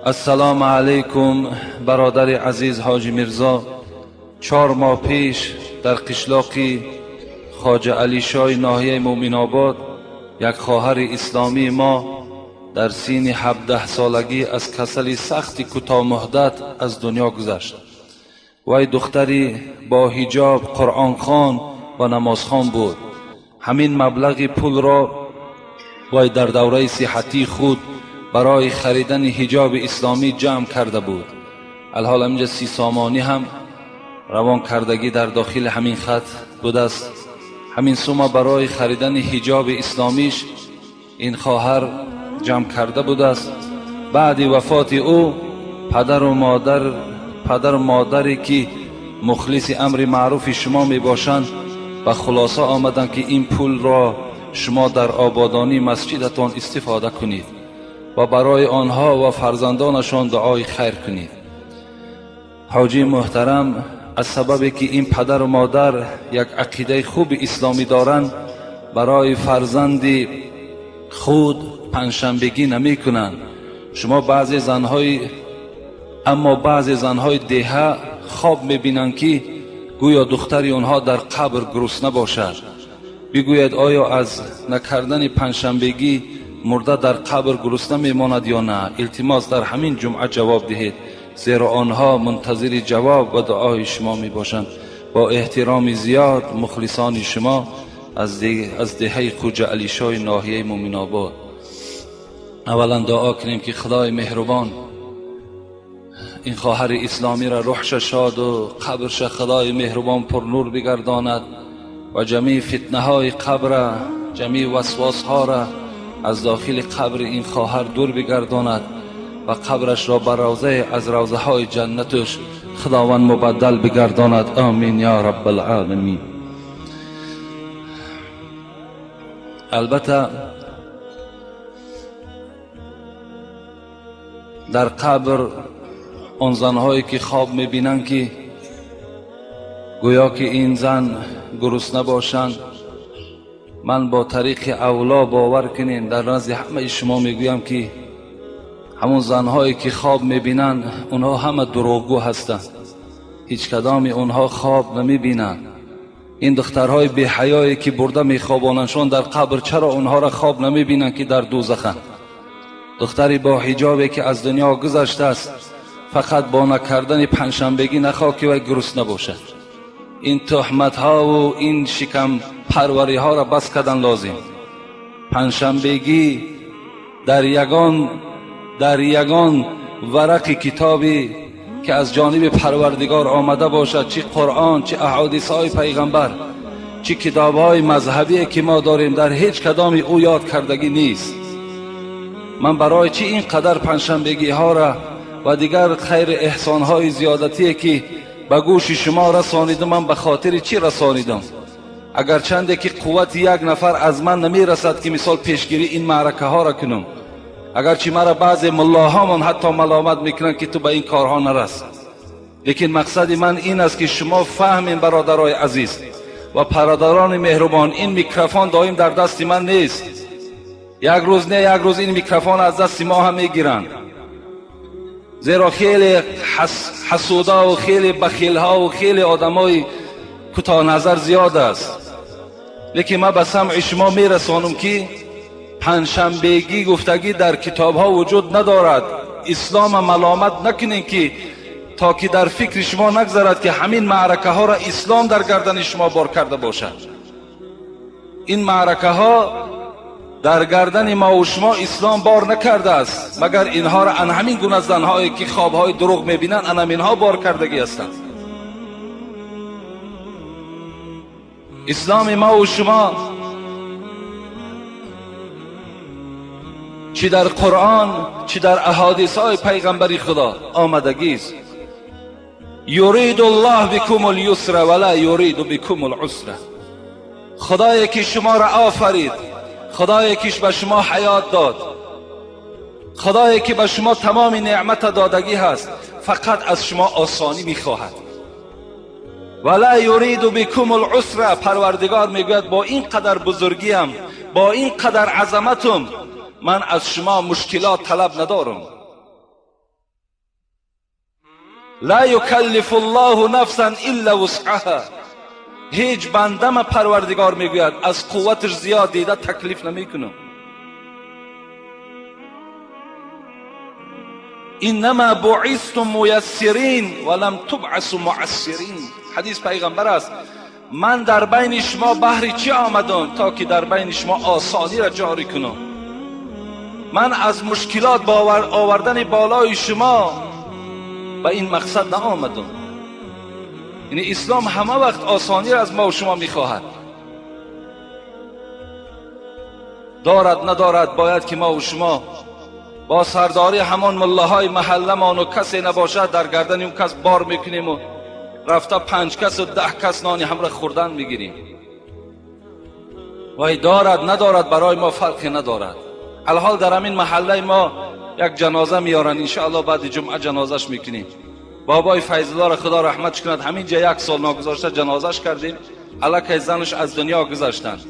السلام علیکم برادر عزیز حاجی میرزا، 4 ماه پیش در قشلاقی خواجه علی شاه ناحیه مومن آباد یک خواهر اسلامی ما дар синни 17 солагӣ аз касали сахти кӯтоҳмуҳдат аз дунё гузашт. Вай духтари бо ҳиҷоб, қуръонхон ва намозхон буд. Ҳамин маблағи пулро вай дар давраи сиҳатии худ барои харидани ҳиҷоби исломӣ ҷамъ карда буд. Алҳол ҳаминҷа 30 сомонӣ ҳам равон кардагӣ дар дохили ҳамин хат будааст. Ҳамин сума барои харидани ҳиҷоби исломиш ин хоҳар ҷамъ карда будааст. Баъди вафоти ӯ падару модаре ки мухлиси амри маъруфи шумо мебошанд ба хулоса омаданд ки ин пулро шумо дар ободонии масҷидатон истифода кунед ва барои онҳо ва фарзандонашон дуои хайр кунед. Ҳоҷии муҳтарам, аз сабабе ки ин падару модар як ақидаи хуби исломӣ доранд, барои фарзанди худ панҷшанбегӣ намекунанд. Шумо баъзе занҳои аммо баъзе занҳои деҳа хоб мебинанд ки гӯё духтари онҳо дар қабр гурусна бошад. Бигӯяд, оё аз накардани панҷшанбегӣ мурда дар қабр гурусна мемонад ё на? Илтимос, дар ҳамин ҷумъа ҷавоб диҳед, зеро онҳо мунтазири ҷавоб ва дуои шумо мебошанд. Бо эҳтироми зиёд, мухлисони шумо аз деҳаи Хуҷа Алишои ноҳияи Мӯминобод. Аввалан дуо кунем ки Худои меҳрубон ин хоҳари исломиро рӯҳша шоду қабрша Худои меҳрубон пурнур бигардонад ва ҷамеи фитнаҳои қабра, ҷамеи васвосҳоро аз дохили қабри ин хоҳар дур бигардонад ва қабрашро ба равзае аз равзаҳои ҷаннаташ Худованд мубаддал бигардонад. Амин ё раббалъоламин. Албатта, дар қабр он занҳое ки хоб мебинанд ки гӯё ки ин зан гурусна бошанд, ман бо тариқи авло бовар кунем, дар назди ҳамаи шумо мегӯям ки ҳамон занҳое ки хоб мебинанд, онҳо ҳама дурӯғгӯ ҳастанд. Ҳеҷ кадоми онҳо хоб намебинанд. Ин духтарҳои беҳаёе ки бурда мехобонандшон дар қабр, чаро онҳоро хоб намебинанд ки дар дӯзаханд? Духтари бо ҳиҷобе ки аз дунё гузаштааст, фақат бо накардани панҷшанбегӣ нахоҳ ки вай гурусна бошад. Ин туҳматҳову ин шикампарвариҳоро бас кардан лозим. Панҷшанбегӣ дар ягон варақи китобе ки аз ҷониби Парвардигор омада бошад, чӣ Қуръон, чӣ аҳодисҳои пайғамбар, чӣ китобҳои мазҳабие ки мо дорем, дар ҳеҷ кадоми ӯ ёд кардагӣ нест. Ман барои чӣ ин қадар панҷшанбегиҳоро ва дигар хайри эҳсонҳои зиёдатие ки ба гӯши шумо расонидам, ман ба хотири чӣ расонидам? Агарчанде ки қуввати як нафар аз ман намерасад ки мисол пешгирӣ ин маъракаҳоро кунам, агарчи маро баъзе муллоҳомон ҳатто маломат мекунанд ки ту ба ин корҳо нарас, лекин мақсади ман ин аст ки шумо фаҳмем, бародарои азиз ва бародарони меҳрубон, ин микрофон доим дар дасти ман нест. Як рӯз не, як рӯз ин микрофон аз дасти мо ҳам мегиранд, зеро хеле ҳасудаву хеле бахилҳову хеле одамои кӯтоҳназар зиёд аст. Лекин ман ба самъи шумо мерасонам ки панҷшанбегӣ гуфтагӣ дар китобҳо вуҷуд надорад. Ислома маломат накунем ки то ки дар фикри шумо нагзарад ки ҳамин маъракаҳоро ислом дар гардани шумо бор карда бошад. Ин маъракаҳо дар гардани мову шумо ислом бор накардааст, магар инҳоро ан ҳамин гуна занҳое ки хобҳои дурӯғ мебинанд, ан ҳаминҳо бор кардагӣ ҳастанд. Исломи мову шумо чӣ дар Қуръон, чӣ дар аҳодисҳои пайғамбари Худо омадагист. Юриду ллоҳ бикум люсра ва ла юриду бикум лусра. Худое ки шуморо офарид, Худое ки ба шумо ҳаёт дод, Худое ки ба шумо тамоми неъмата додагӣ ҳаст, фақат аз шумо осонӣ мехоҳад. Ва ла юриду бикум лусра. Парвардигор мегӯяд, бо ин қадар бузургиям, бо ин қадар азаматум, ман аз шумо мушкилот талаб надорам. Ла юкаллифу ллоҳу нафсан илла вусъаҳа. Ҳеҷ бандама, Парвардигор мегӯяд, аз қувваташ зиёд дида таклиф намекунам. Иннама буистум муяссирин ва лам тубъасу муассирин. Ҳадис пайғамбар аст. Ман дар байни шумо баҳри чӣ омадам? То ки дар байни шумо осониро ҷорӣ кунам. Ман аз мушкилот овардани болои шумо ба ин мақсад наомадам. Яъне ислом ҳама вақт осониро аз мо ва шумо мехоҳад. Дорад надорад бояд ки мо ва шумо бо сардорӣ ҳамон муллаҳои маҳалламон ва касе набошад дар гардани он кас бор мекунем ва рафта 5 кас ва 10 кас нони ҳамра хӯрдан мегирем. Вай дорад надорад барои мо фарқе надорад. Алҳол дар ҳамин маҳаллаи мо як ҷаноза меоранд, иншоаллоҳ баъди ҷумъа ҷанозаш мекунем. Бобои Файзуллоҳро худо раҳматш кунад, ҳамин ҷа 1 сол ногузошта ҷанозаш кардем, аллакай занаш аз дунё гузаштанд.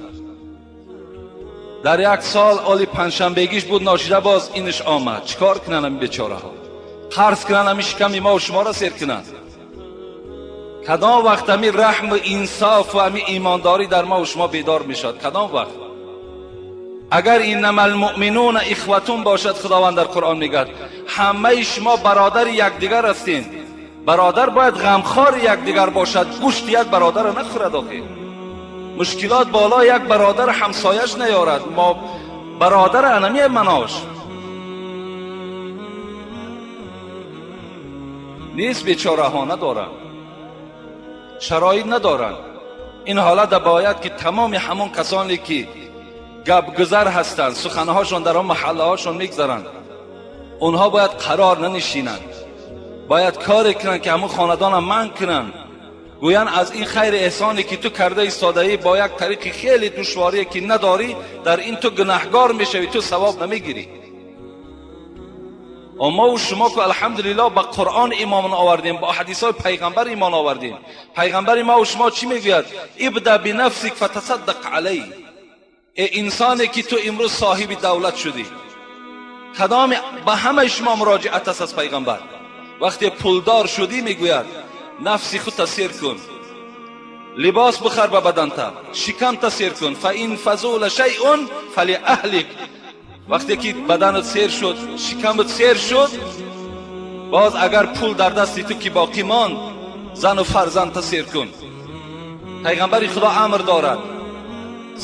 Дар 1 сол оли панҷшанбегиш буд, ношида боз инаш омад. Чикор кунанд ҳамин бечораҳо? Қарз кунанд ҳамин шиками мо ва шуморо сер кунанд. Кадом вақт ҳамин раҳму инсоф ва ҳамин имондорӣ дар мо ва шумо бедор мешавад? Кадом вақт? Агар иннама алмуъминуна ихватун бошад, Худованд дар Қуръон мегӯяд ҳамаи шумо бародари якдигар ҳастед. Бародар бояд ғамхори якдигар бошад, гӯшти як бародарро нахӯрад. Охир мушкилот боло як бародар ҳамсояш наёрад, мо бародар анами манош нест. Бечораҳо надоранд, шароит надоранд. Ин ҳолат бояд ки тамоми ҳамон касоне ки гапгузар ҳастанд, суханҳошон дар он маҳаллаҳошон мегузаранд, онҳо бояд қарор нанишинанд, бояд коре кунанд ки ҳамон хонадонам манъ кунанд. Гӯянд аз ин хайри эҳсоне ки ту карда истодаӣ бо як тариқи хеле душворие ки надорӣ, дар ин ту гунаҳгор мешавӣ, ту савоб намегирӣ. Мо ва шумо ку алҳамдулиллоҳ ба Қуръон имон овардем, бо ҳадисҳои пайғамбар имон овардем. Пайғамбари мо ва шумо чӣ мегӯяд? Ибда бинафсик фатасаддақ алай. Э инсоне ки ту имрӯз соҳиби давлат шудӣ, кадоме ба ҳамаи шумо муроҷиат аст аз пайғамбар. Вақте пулдор шудӣ мегӯяд нафси худта сер кун, либос бихар ба баданта, шикамта сер кун. Фа ин фазула шайъун фалиаҳлик. Вақте ки баданат сер шуд, шикамат сер шуд, боз агар пул дар дасти ту ки боқӣ монд, зану фарзандта сер кун. Пайғамбари Худо амр дорад.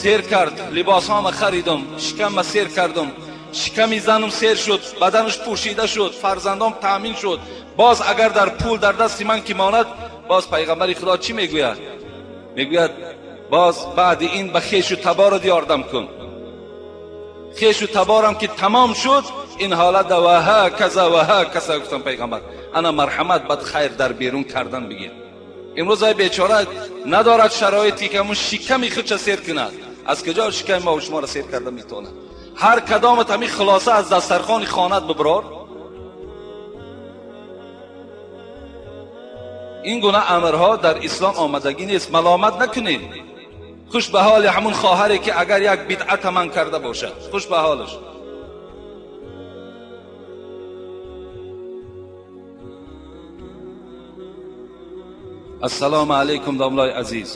Сер кард, либосҳома харидум, шикамма сер кардум, шиками занум сер шуд, баданаш пӯшида шуд, фарзандом таъмин шуд. Боз агар дар пул дар дасти ман ки монад, боз пайғамбари Худо чӣ мегӯяд? Мегӯяд боз баъди ин ба хешу таборат ёрдам кун. Хешу таборам ки тамом шуд, ин ҳолат ва ҳаказа ва ҳаказа гуфтам пайғамбар. Ана марҳамат, бад хайр дар берун кардан бигир. Имрӯз ай бечора надорад шароите ки ҳамун шиками худша сер кунад. Аз куҷо шиками мо ва шуморо сер карда метавонад? Ҳар кадомат ҳамин хулоса аз дастархони хонат биброр. Ин гуна амрҳо дар ислом омадагӣ нест. Маломат накунед. Хуш ба ҳоли ҳамун хоҳаре ки агар як бидъата ман карда бошад, хуш ба ҳолаш. Ассалому алайкум домлои азиз.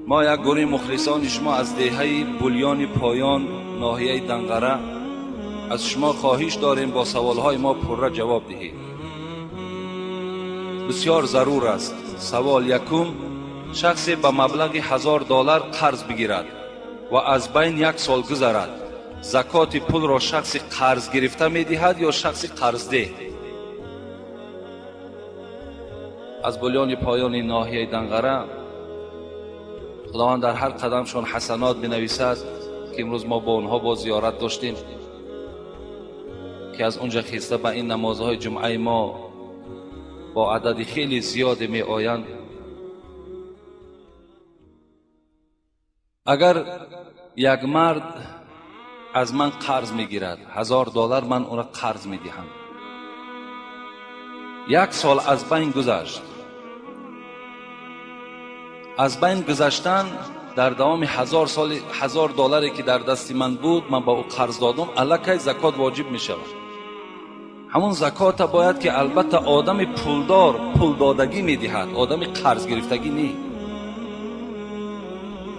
Мо як гурӯҳи мухлисони шумо аз деҳаи Булёни Поён, ноҳияи Данғара, аз шумо хоҳиш дорем бо саволҳои мо пурра ҷавоб диҳед. Бисёр зарур аст. Савол якум: шахсе ба маблағи $1000 қарз бигирад ва аз байн 1 сол гузарад, закоти пулро шахси қарз гирифта медиҳад ё шахси қарздеҳ? Аз Булёни Поёни ноҳияи Данғара Худованд дар ҳар қадамшон ҳасанот бинависад, ки имрӯз мо бо онҳо бо зиёрат доштем, ки аз онҷа хиста ба ин намозҳои ҷумъаи мо бо адади хеле зиёде меоянд. Агар як мард аз ман қарз мегирад $1000, ман ӯро қарз медиҳам. 1 сол аз байн гузашт. Аз байн гузаштан дар давоми $1000 ки дар дасти ман буд, ман ба ӯ қарз додам, аллакай закот воҷиб мешавад. Ҳамон закота бояд ки албатта одами пулдор пулдодагӣ медиҳад, одами қарзгирифтагӣ не.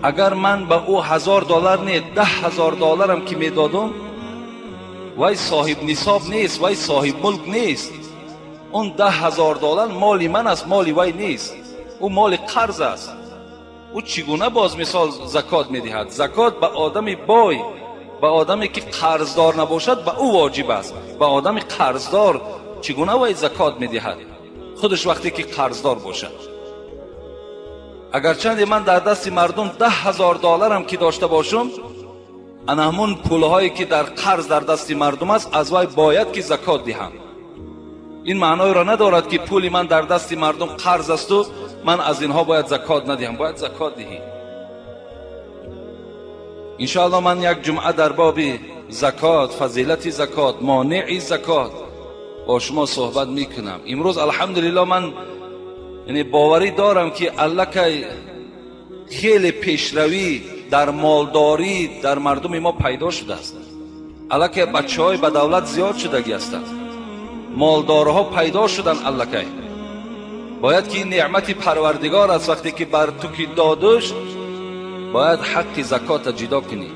Агар ман ба ӯ $1000 не, $10,000 ки медодам, Вай соҳиби нисоб нест, вай соҳиби мулк нест. Он 10 000 доллар моли ман аст, моли вай нест. Ӯ моли қарз аст. Ӯ чӣ гуна боз мисол закот медиҳад? Закот ба одами бой, ба одаме ки қарздор набошад, ба ӯ воҷиб аст. Ба одами қарздор чӣ гуна вай закот медиҳад, худаш вақте ки қарздор бошад? Агарчанде ман дар дасти мардум 10 000 долларам ки дошта бошам, ана ҳамун пулҳое ки дар қарз дар дасти мардум аст, аз вай бояд ки закот диҳам. Ин маъноеро надорад, ки пули ман дар дасти мардум қарз асту ман аз инҳо бояд закот надиҳам. Бояд закот диҳӣ. Иншоалло, ман як ҷумъа дар боби закот, фазилати закот, монеи закот бо шумо суҳбат мекунам. Имрӯз, алҳамдулилло, ман яъне боварӣ дорам, ки аллакай хеле пешравӣ дар молдорӣ дар мардуми мо пайдо шудааст. Аллакай бачаҳои ба давлат зиёд шудагӣ ҳастанд, молдорҳо пайдо шуданд аллакай. Бояд ки ин неъмати Парвардигор аст. Вақте ки бар ту ки додуш, бояд ҳаққи закота ҷудо кунӣ.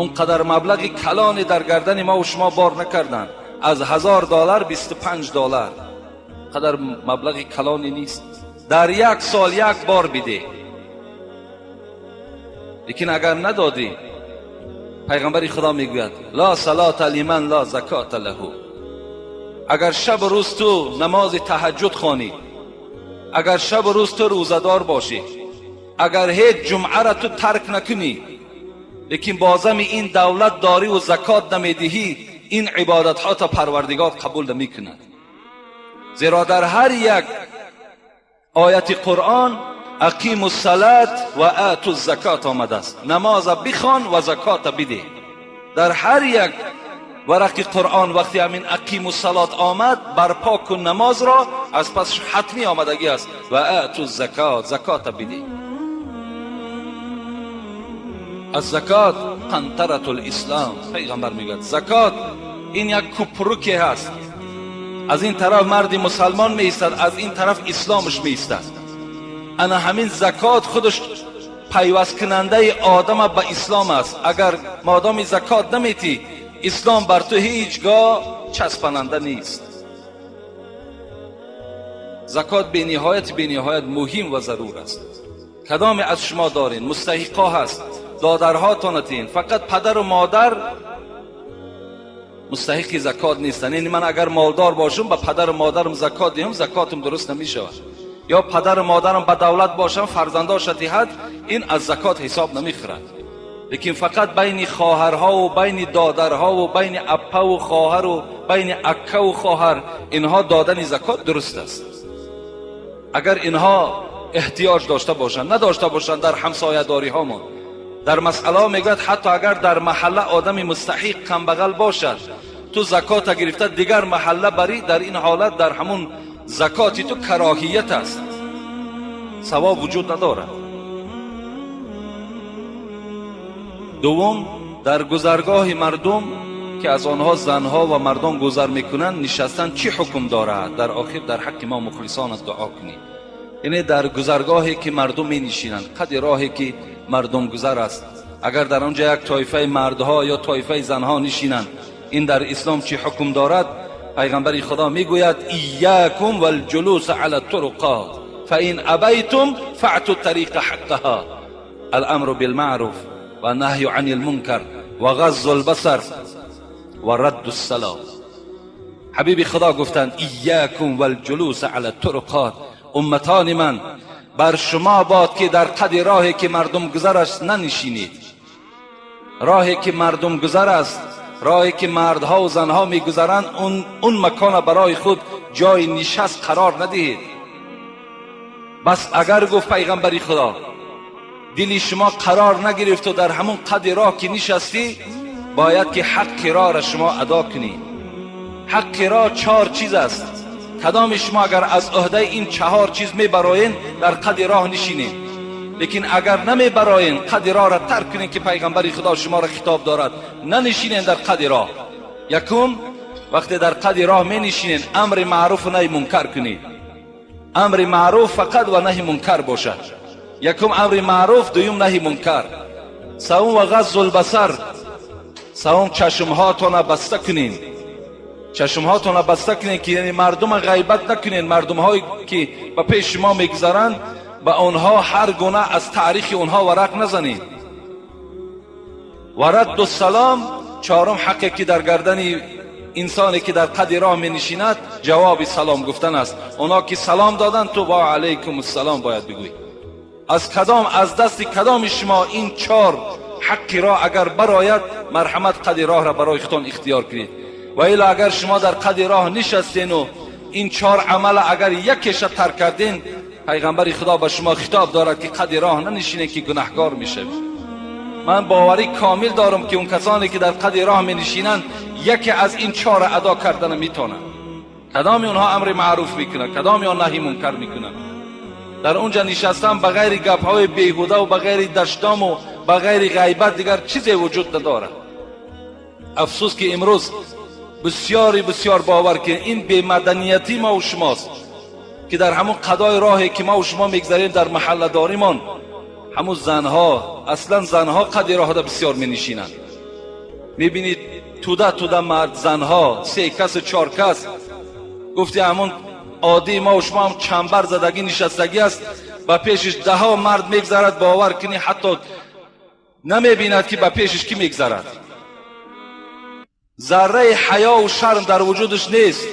Он қадар маблағи калоне дар гардани мо шумо бор накарданд. Аз 1000 доллар 25 доллар қадар маблағи калоне нест. Дар як сол як бор бидеҳ. Лекин агар надодӣ, пайғамбари Худо мегӯяд: "لا صلاة لمن لا زكاة له". Агар шабу рӯз ту намози таҳаҷҷуд хонӣ, агар шабу рӯз ту рӯзадор бошӣ, агар ҳеҷ ҷумъара ту тарк накунӣ, лекин бозами ин давлат дорӣ-ву закот намедиҳӣ, ин ибодатҳо то Парвардигор қабул намекунад. Зеро дар ҳар як ояти Қуръон "أقيموا الصلاة وآتوا الزكاة" омадааст. Намоза бихон ва закота бидеҳ. Дар ҳар як варақи Қуръон вақте ҳамин "أقيموا الصلاة" омад, барпо кун намозро, аз пас ҳатмӣ омадагӣ аст "وآتوا الزكاة", закота бидеҳ. "الزكاة قنطرة الإسلام". Пайғамбар мегӯяд: закот ин як купруке ҳаст. Аз ин тараф марди мусалмон меистад, аз ин тараф исломаш меистад. Ана ҳамин закот худаш пайвасткунандаи одама ба ислом аст. Агар модоми закот наметӣ, ислом бар ту ҳеҷ гоҳ часпананда нест. Закот бениҳоят, бениҳоят муҳим ва зарур аст. Кадоме аз шумо дорин, мустаҳиқо ҳаст, додарҳотонатин. Фақат падару модар мустаҳиқи закот нестанд. Яъне ман агар молдор бошам, ба падару модарам закот диҳам, закотам дуруст намешавад. Ё падару модарам ба давлат бошам, фарзандоша диҳад, ин аз закот ҳисоб намехӯрад. Лекин фақат байни хоҳарҳову байни додарҳову байни аппаву хоҳару байни аккаву хоҳар, инҳо додани закот дуруст аст, агар инҳо эҳтиёҷ дошта бошанд. Надошта бошанд, дар ҳамсоядориҳомон дар масъалаҳо мегӯяд, ҳатто агар дар маҳалла одами мустаҳиқ камбағал бошад, ту закота гирифта дигар маҳалла барӣ, дар ин ҳолат дар ҳамун закоти ту кароҳият аст, савоб вуҷуд надорад. Дуввум, дар гузаргоҳи мардум, ки аз онҳо занҳо ва мардон гузар мекунанд, нишастан чӣ ҳукм дорад? Дар охир дар ҳаққи мо мухлисонат дуо кунед. Яъне дар гузаргоҳе ки мардум менишинанд, қади роҳе ки мардумгузар аст, агар дар он ҷо як тоифаи мардҳо ё тоифаи занҳо нишинанд, ин дар ислом чӣ ҳукм дорад? Пайғамбари Худо мегӯяд: "إياكم والجلوس على الطرقات، فإن أبيتم فأعطوا الطريق حقها، الأمر بالمعروف والنهي عن المنكر وغض البصر ورد السلام". Ҳабиби Худо гуфтанд: "إياكم والجلوس على الطرقات". Умматони ман, бар шумо бод, ки дар қади роҳе ки мардум гузар аст, нанишинед. Роҳе ки мардум гузар аст, роҳе ки мардҳо занҳо мегузаранд, он макона барои худ ҷои нишаст қарор надиҳед. Бас агар, гуфт пайғамбари Худо, дили шумо қарор нагирифту дар ҳамун қади роҳ ки нишастӣ, бояд ки ҳаққи роҳра шумо адо кунӣ. Ҳаққи роҳ чор чиз аст. Кадоми шумо агар аз ӯҳдаи ин чаҳор чиз мебароен, дар қади роҳ нишинед. Лекин агар намебароен, қади роҳра тарк кунед, ки пайғамбари Худо шуморо хитоб дорад: нанишинен дар қади роҳ. Якум, вақте дар қади роҳ менишинен, амри маъруфу наҳи мункар кунед. Амри маъруф фақат ва наҳи мункар бошад. Якум амри маъруф, дуюм наҳи мункар, савум وغض البصر. Севум, чашмҳоятонро баста кунед. Чашмҳоятонро баста кунед, ки яъне мардумро ғайбат накунед. Мардумҳое ки ба пеши шумо мегузаранд, ба онҳо ҳар гуна аз таърихи онҳо варақ назанед. Ва радду салом, чорум ҳақе ки дар гардани инсоне ки дар қади роҳ менишинад, ҷавоби салом гуфтан аст. Онҳо ки салом доданд, ту ва алайкум ассалом бояд бигӯӣ. Аз кадом, аз дасти кадоми шумо ин чор ҳаққи роҳ агар барояд, марҳамат қади роҳро барои худтон ихтиёр кунед. Ва ило агар шумо дар қади роҳ нишастену ин чор амала агар якеша тарк кардин, пайғамбари худо ба шумо хитоб дорад ки қади роҳ нанишинед, ки гунаҳкор мешавед. Ман боварӣ комил дорам, ки он касоне ки дар қади роҳ менишинанд, яке аз ин чора адо кардана метавонанд. Кадоми онҳо амри маъруф мекунад, кадоми он наҳи мункар мекунад. Дар онҷа нишастан ба ғайри гапҳои беҳуда ва ба ғайри даштому ба ғайри ғайбат дигар чизе вуҷуд надорад. Афсӯс, ки имрӯз бисёри бисёр бовар ки ин бемаданиятии мо шумост, ки дар ҳамон қадои роҳе ки мо шумо мегзарем дар маҳалладоримон, ҳамун занҳо, аслан занҳо қади роҳда бисёр менишинанд. Мебинед, туда туда мард, занҳо, се касу чор кас, гуфти ҳамон оддии мо шумо ҳам чамбар задагӣ нишастагӣ аст, ба пешиш даҳо мард мегзарад, бовар кунӣ, ҳатто намебинад, ки ба пешиш кӣ мегзарад. Зарраи ҳаёву шарм дар вуҷудаш нест,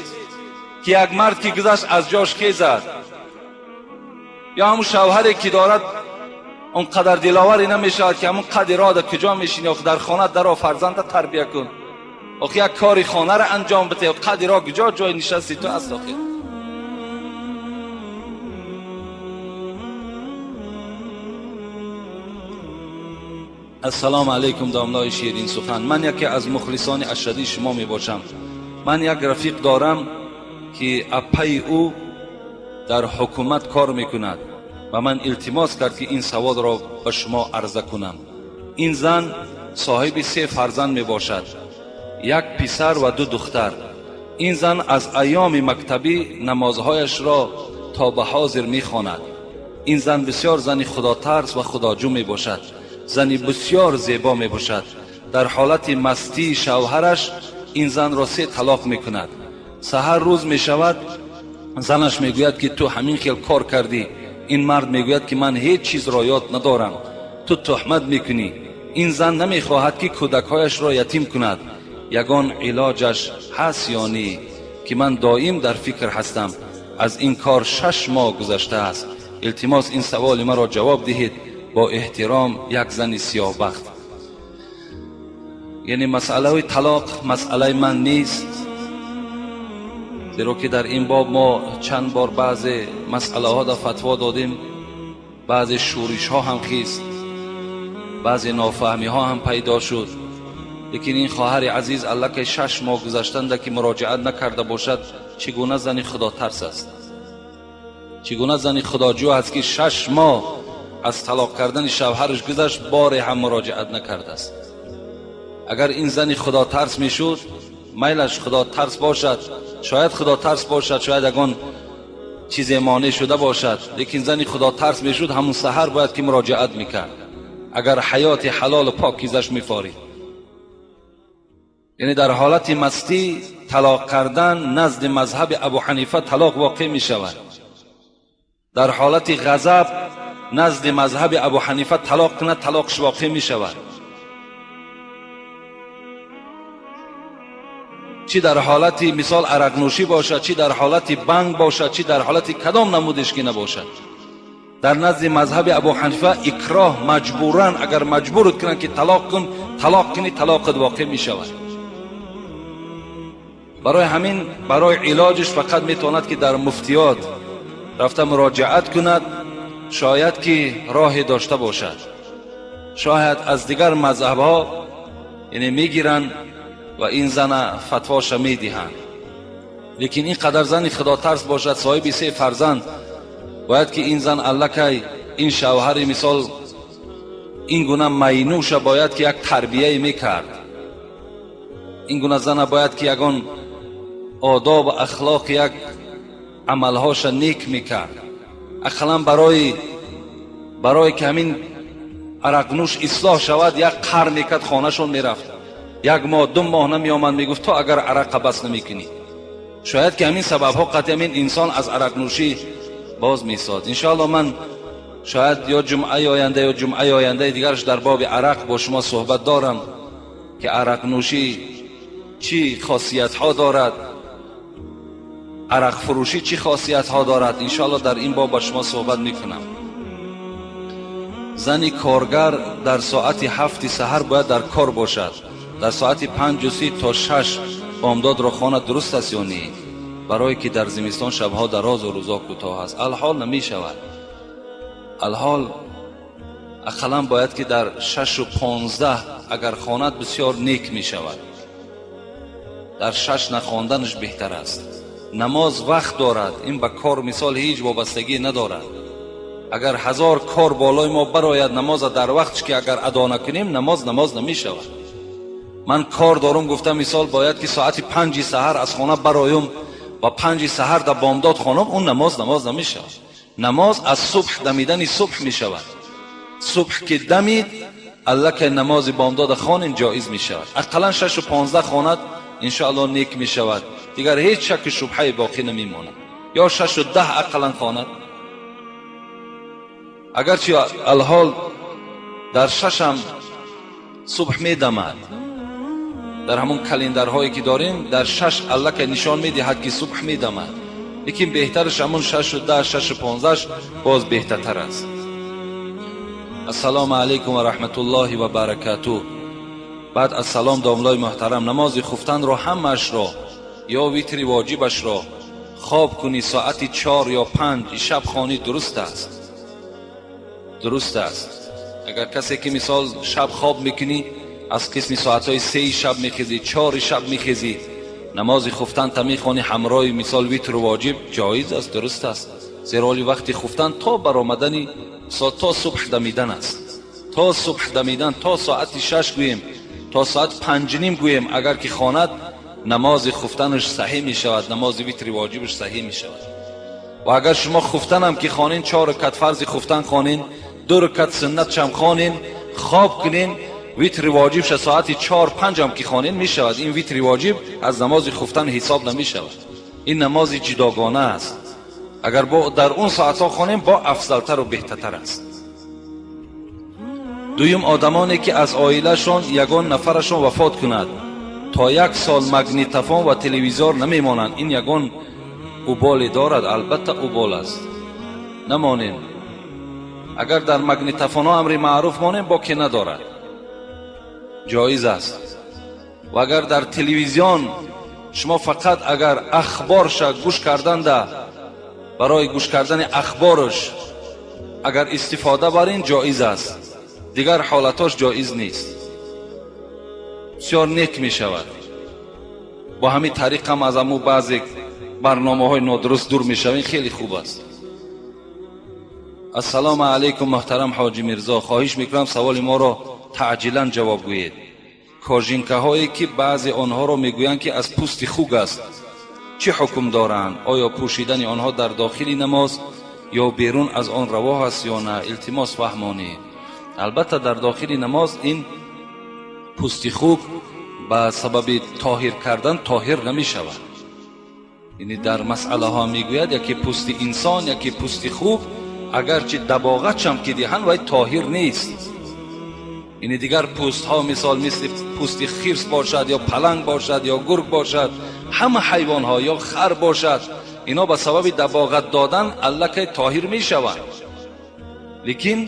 ки як мард ки гузашт, аз ҷош хезад. Ё ҳамун шавҳаре ки дорад, он қадар диловаре намешавад, ки ҳамун қади роҳда куҷо мешинӣ? Охи дар хона даро, фарзанда тарбия кун, охи як кори хонаро анҷом бите. Қади роҳ куҷо ҷои нишасти ту аст охи? Ассалому алайкум, домлои ширин сухан. Ман яке аз мухлисони ашадии шумо мебошам. Ман як рафиқ дорам, ки аппаи ӯ дар ҳукумат кор мекунад ва ман илтимос кард, ки ин саволро ба шумо арза кунам. Ин зан соҳиби се фарзанд мебошад, як писар ва ду духтар. Ин зан аз айёми мактабӣ намозҳояшро то ба ҳозир мехонад. Ин зан бисёр зани худотарс ва худоҷӯ мебошад, зани бисёр зебо мебошад. Дар ҳолати мастии шавҳараш ин занро се талоқ мекунад. Саҳар рӯз мешавад, занаш мегӯяд, ки ту ҳамин хел кор кардӣ. Ин мард мегӯяд, ки ман ҳеҷ чизро ёд надорам, ту туҳмат мекунӣ. Ин зан намехоҳад, ки кӯдакҳояшро ятим кунад. Ягон илоҷаш ҳаст ё не, ки ман доим дар фикр ҳастам? Аз ин кор 6 моҳ гузаштааст. Илтимос, ин саволи маро ҷавоб диҳед. Бо эҳтиром, як зани сиёҳбахт. Яъне масъалаи талоқ масъалаи ман нест, зеро ки дар ин боб мо чанд бор баъзе масъалаҳо да фатво додем, баъзе шӯришҳо ҳам хист, баъзе нофаҳмиҳо ҳам пайдо шуд. Лекин ин хоҳари азиз аллакай 6 моҳ гузаштанда, ки муроҷиат накарда бошад, чӣ гуна зани худотарс аст, чӣ гуна зани худоҷӯ аст, ки 6 моҳ аз талоқ кардани шавҳараш гузашт, боре ҳам муроҷиат накардааст? Агар ин зани худотарс мешуд, майлаш, худотарс бошад, шояд худотарс бошад, шояд ягон чизе монеъ шуда бошад, лекин зани худотарс мешуд, ҳамун саҳар бояд ки муроҷиат мекард, агар ҳаёти ҳалолу покизаш мефорид. Яъне дар ҳолати мастӣ талоқ кардан назди мазҳаби Абу Ҳанифа талоқ воқеъ мешавад. Дар ҳолати ғазаб назди мазҳаби Абу Ҳанифа талоқ кунад, талоқш воқеъ мешавад. Чӣ дар ҳолати мисол арақнӯшӣ бошад, чӣ дар ҳолати банг бошад, чӣ дар ҳолати кадом намудеш ки набошад, дар назди мазҳаби Абу Ҳанифа икроҳ, маҷбуран агар маҷбурат кунанд, ки талоқ кун, талоқ кунӣ, талоқат воқеъ мешавад. Барои ҳамин, барои илоҷиш фақат метавонад, ки дар муфтиёт рафта муроҷиат кунад. Шояд ки роҳе дошта бошад, шояд аз дигар мазҳабҳо яъне мегиранд ва ин зана фатвоша медиҳанд. Лекин ин қадар зани худотарс бошад, соҳиби се фарзанд, бояд ки ин зан аллакай ин шавҳари мисол ин гуна майнӯша бояд ки як тарбияе мекард. Ин гуна зана бояд ки ягон одобу ахлоқ, як амалҳоша нек мекард, ақаллан барое ки ҳамин арақнӯш ислоҳ шавад, як қар мекард, хонашон мерафт. Як моҳ, 2 моҳ намеомад, мегуфт то агар арақа бас намекунӣ. Шояд ки ҳамин сабабҳо қатъи ҳамин инсон аз арақнӯшӣ боз месоз. Иншоаллоҳ ман шояд ё ҷумъаи оянда ё ҷумъаи ояндаи дигараш дар боби арақ бо шумо суҳбат дорам ки арақнӯшӣ чӣ хосиятҳо дорад, арақфурӯшӣ чӣ хосиятҳо дорад. Иншоаллоҳ дар ин боб бо шумо суҳбат мекунам. Зани коргар дар соати 7 саҳар бояд дар кор бошад. Дар соати 5:30 то 6 бомдодро хонад дуруст аст ё не? Барое ки дар зимистон шабҳо дарозу рӯзо кӯтоҳ аст. Алҳол намешавад. Алҳол ақаллан бояд ки дар 6:15 агар хонад бисёр нек мешавад. Дар 6 нахонданаш беҳтар аст. Намоз вақт дорад, ин ба кор мисол ҳеҷ вобастагӣ надорад. Агар 1000 кор болои мо барояд, намоза дар вақтш ки агар адо накунем, намоз намоз намешавад. Ман кор дорум гуфта мисол бояд ки соати 5 саҳар аз хона бароюм ва 5 саҳар дар бомдод хонам, он намоз намоз намешавад. Намоз аз субҳ дамидани субҳ мешавад. Субҳ ки дамид, аллакай намози бомдода хонем ҷоиз мешавад. Ақаллан 6:15 хонад, иншоаллоҳ нек мешавад. Дигар ҳеҷ шакку шубҳае боқӣ намемонад. Ё 6:10 ақаллан хонад. Агарчи алҳол дар 6 субҳ медамад, дар ҳамон календарҳое ки дорем дар 6 аллакай нишон медиҳад ки субҳ медамад, лекин беҳтараш ҳамон 6:10, 6:15 боз беҳтартар аст. Ассалому алайкум ва раҳматуллоҳи ва баракатуҳ. Баъд аз салом домлои муҳтарам, намози хуфтанро ҳамаашро ё витри воҷибашро хоб кунӣ соати 4 ё 5 шаб хонӣ дуруст аст. Дуруст аст. Агар касе ки мисол шаб хоб мекунӣ, аз қисми соатҳои 3 шаб мехезӣ, 4 шаб мехезӣ, намози хуфтан та мехонӣ ҳамроҳи мисол витру воҷиб ҷоиз аст, дуруст аст. Зеро оли вақти хуфтан то баромадани то субҳ дамидан аст. То субҳ дамидан, то соати 6 гӯем, то соат 5:30 гӯем, агар ки хонад намози хуфтанаш саҳеҳ мешавад, намози витри воҷибаш саҳеҳ мешавад. Ва агар шумо хуфтанам ки хонин, 4 ракат фарзи хуфтан хонин, 2 ракат суннатшам хонин, хоб кунин, витри воҷибша соати 4-5 ам ки хонин мешавад. Ин витри воҷиб аз намози хуфтан ҳисоб намешавад. Ин намози ҷудогона аст. Агар дар он соатҳо хонем бо афзалтару беҳтартар аст. Дуюм, одамоне ки аз оилашон ягон нафарашон вафот кунад, то 1 сол магнитофон ва телевизор намемонанд. Ин ягон уболе дорад? Албатта убол аст. Намонем. Агар дар магнитофонҳо амри маъруф монем, боке надорад, ҷоиз аст. Ва агар дар телевизион шумо фақат агар ахборша гӯш карданда, барои гӯш кардани ахборш агар истифода барин, ҷоиз аст. Дигар ҳолатош ҷоиз нест. Бисёр нек мешавад. Бо ҳамин тариқ ҳам аз аму баъзе барномаҳои нодуруст дур мешавем, хеле хуб аст. Ассалому алайкум муҳтарам ҳоҷи Мирзо, хоҳиш мекунам саволи моро таъҷилан ҷавоб гӯед. Кожинкаҳое ки баъзе онҳоро мегӯянд ки аз пӯсти хук аст, чӣ ҳукм доранд? Оё пӯшидани онҳо дар дохили намоз ё берун аз он раво аст ё на? Илтимос фаҳмонед. Албатта дар дохили намоз ин пӯсти хук ба сабаби тоҳир кардан тоҳир намешавад. Яъне дар масъалаҳо мегӯяд яке пӯсти инсон, яке пӯсти хук, агарчи дабоғатшам ки диҳанд, вай тоҳир нест. Яъне дигар пӯстҳо мисол мисли пӯсти хирс бошад ё паланг бошад ё гург бошад, ҳама ҳайвонҳо ё хар бошад, ино ба сабаби дабоғат додан аллакай тоҳир мешаванд, лекин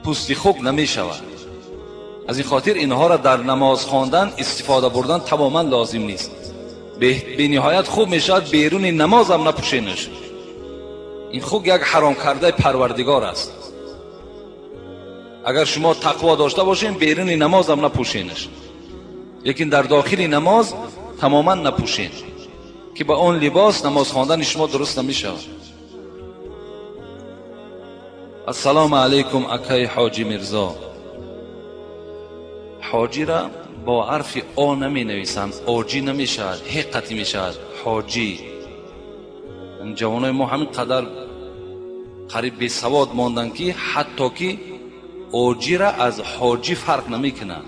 пӯсти хук намешавад. Аз ин хотир инҳоро дар намоз хондан истифода бурдан тамоман лозим нест. Бениҳоят хуб мешавад беруни намозам напӯшенаш. Ин хук як ҳаром кардаи Парвардигор аст. Агар шумо тақво дошта бошем, беруни намозам напӯшенаш, лекин дар дохили намоз тамоман напӯшен, ки ба он либос намоз хондани шумо дуруст намешавад. Ассалому алайкум акаи ҳоҷи Мирзо. Ҳоҷира бо ҳарфи о наменависанд, оҷӣ намешавад, ҳеққатӣ мешавад ҳоҷӣ. Ҷавонои мо ҳамин қадар қариб бесавод монданд, ки ҳатто ки оҷира аз ҳоҷӣ фарқ намекунанд.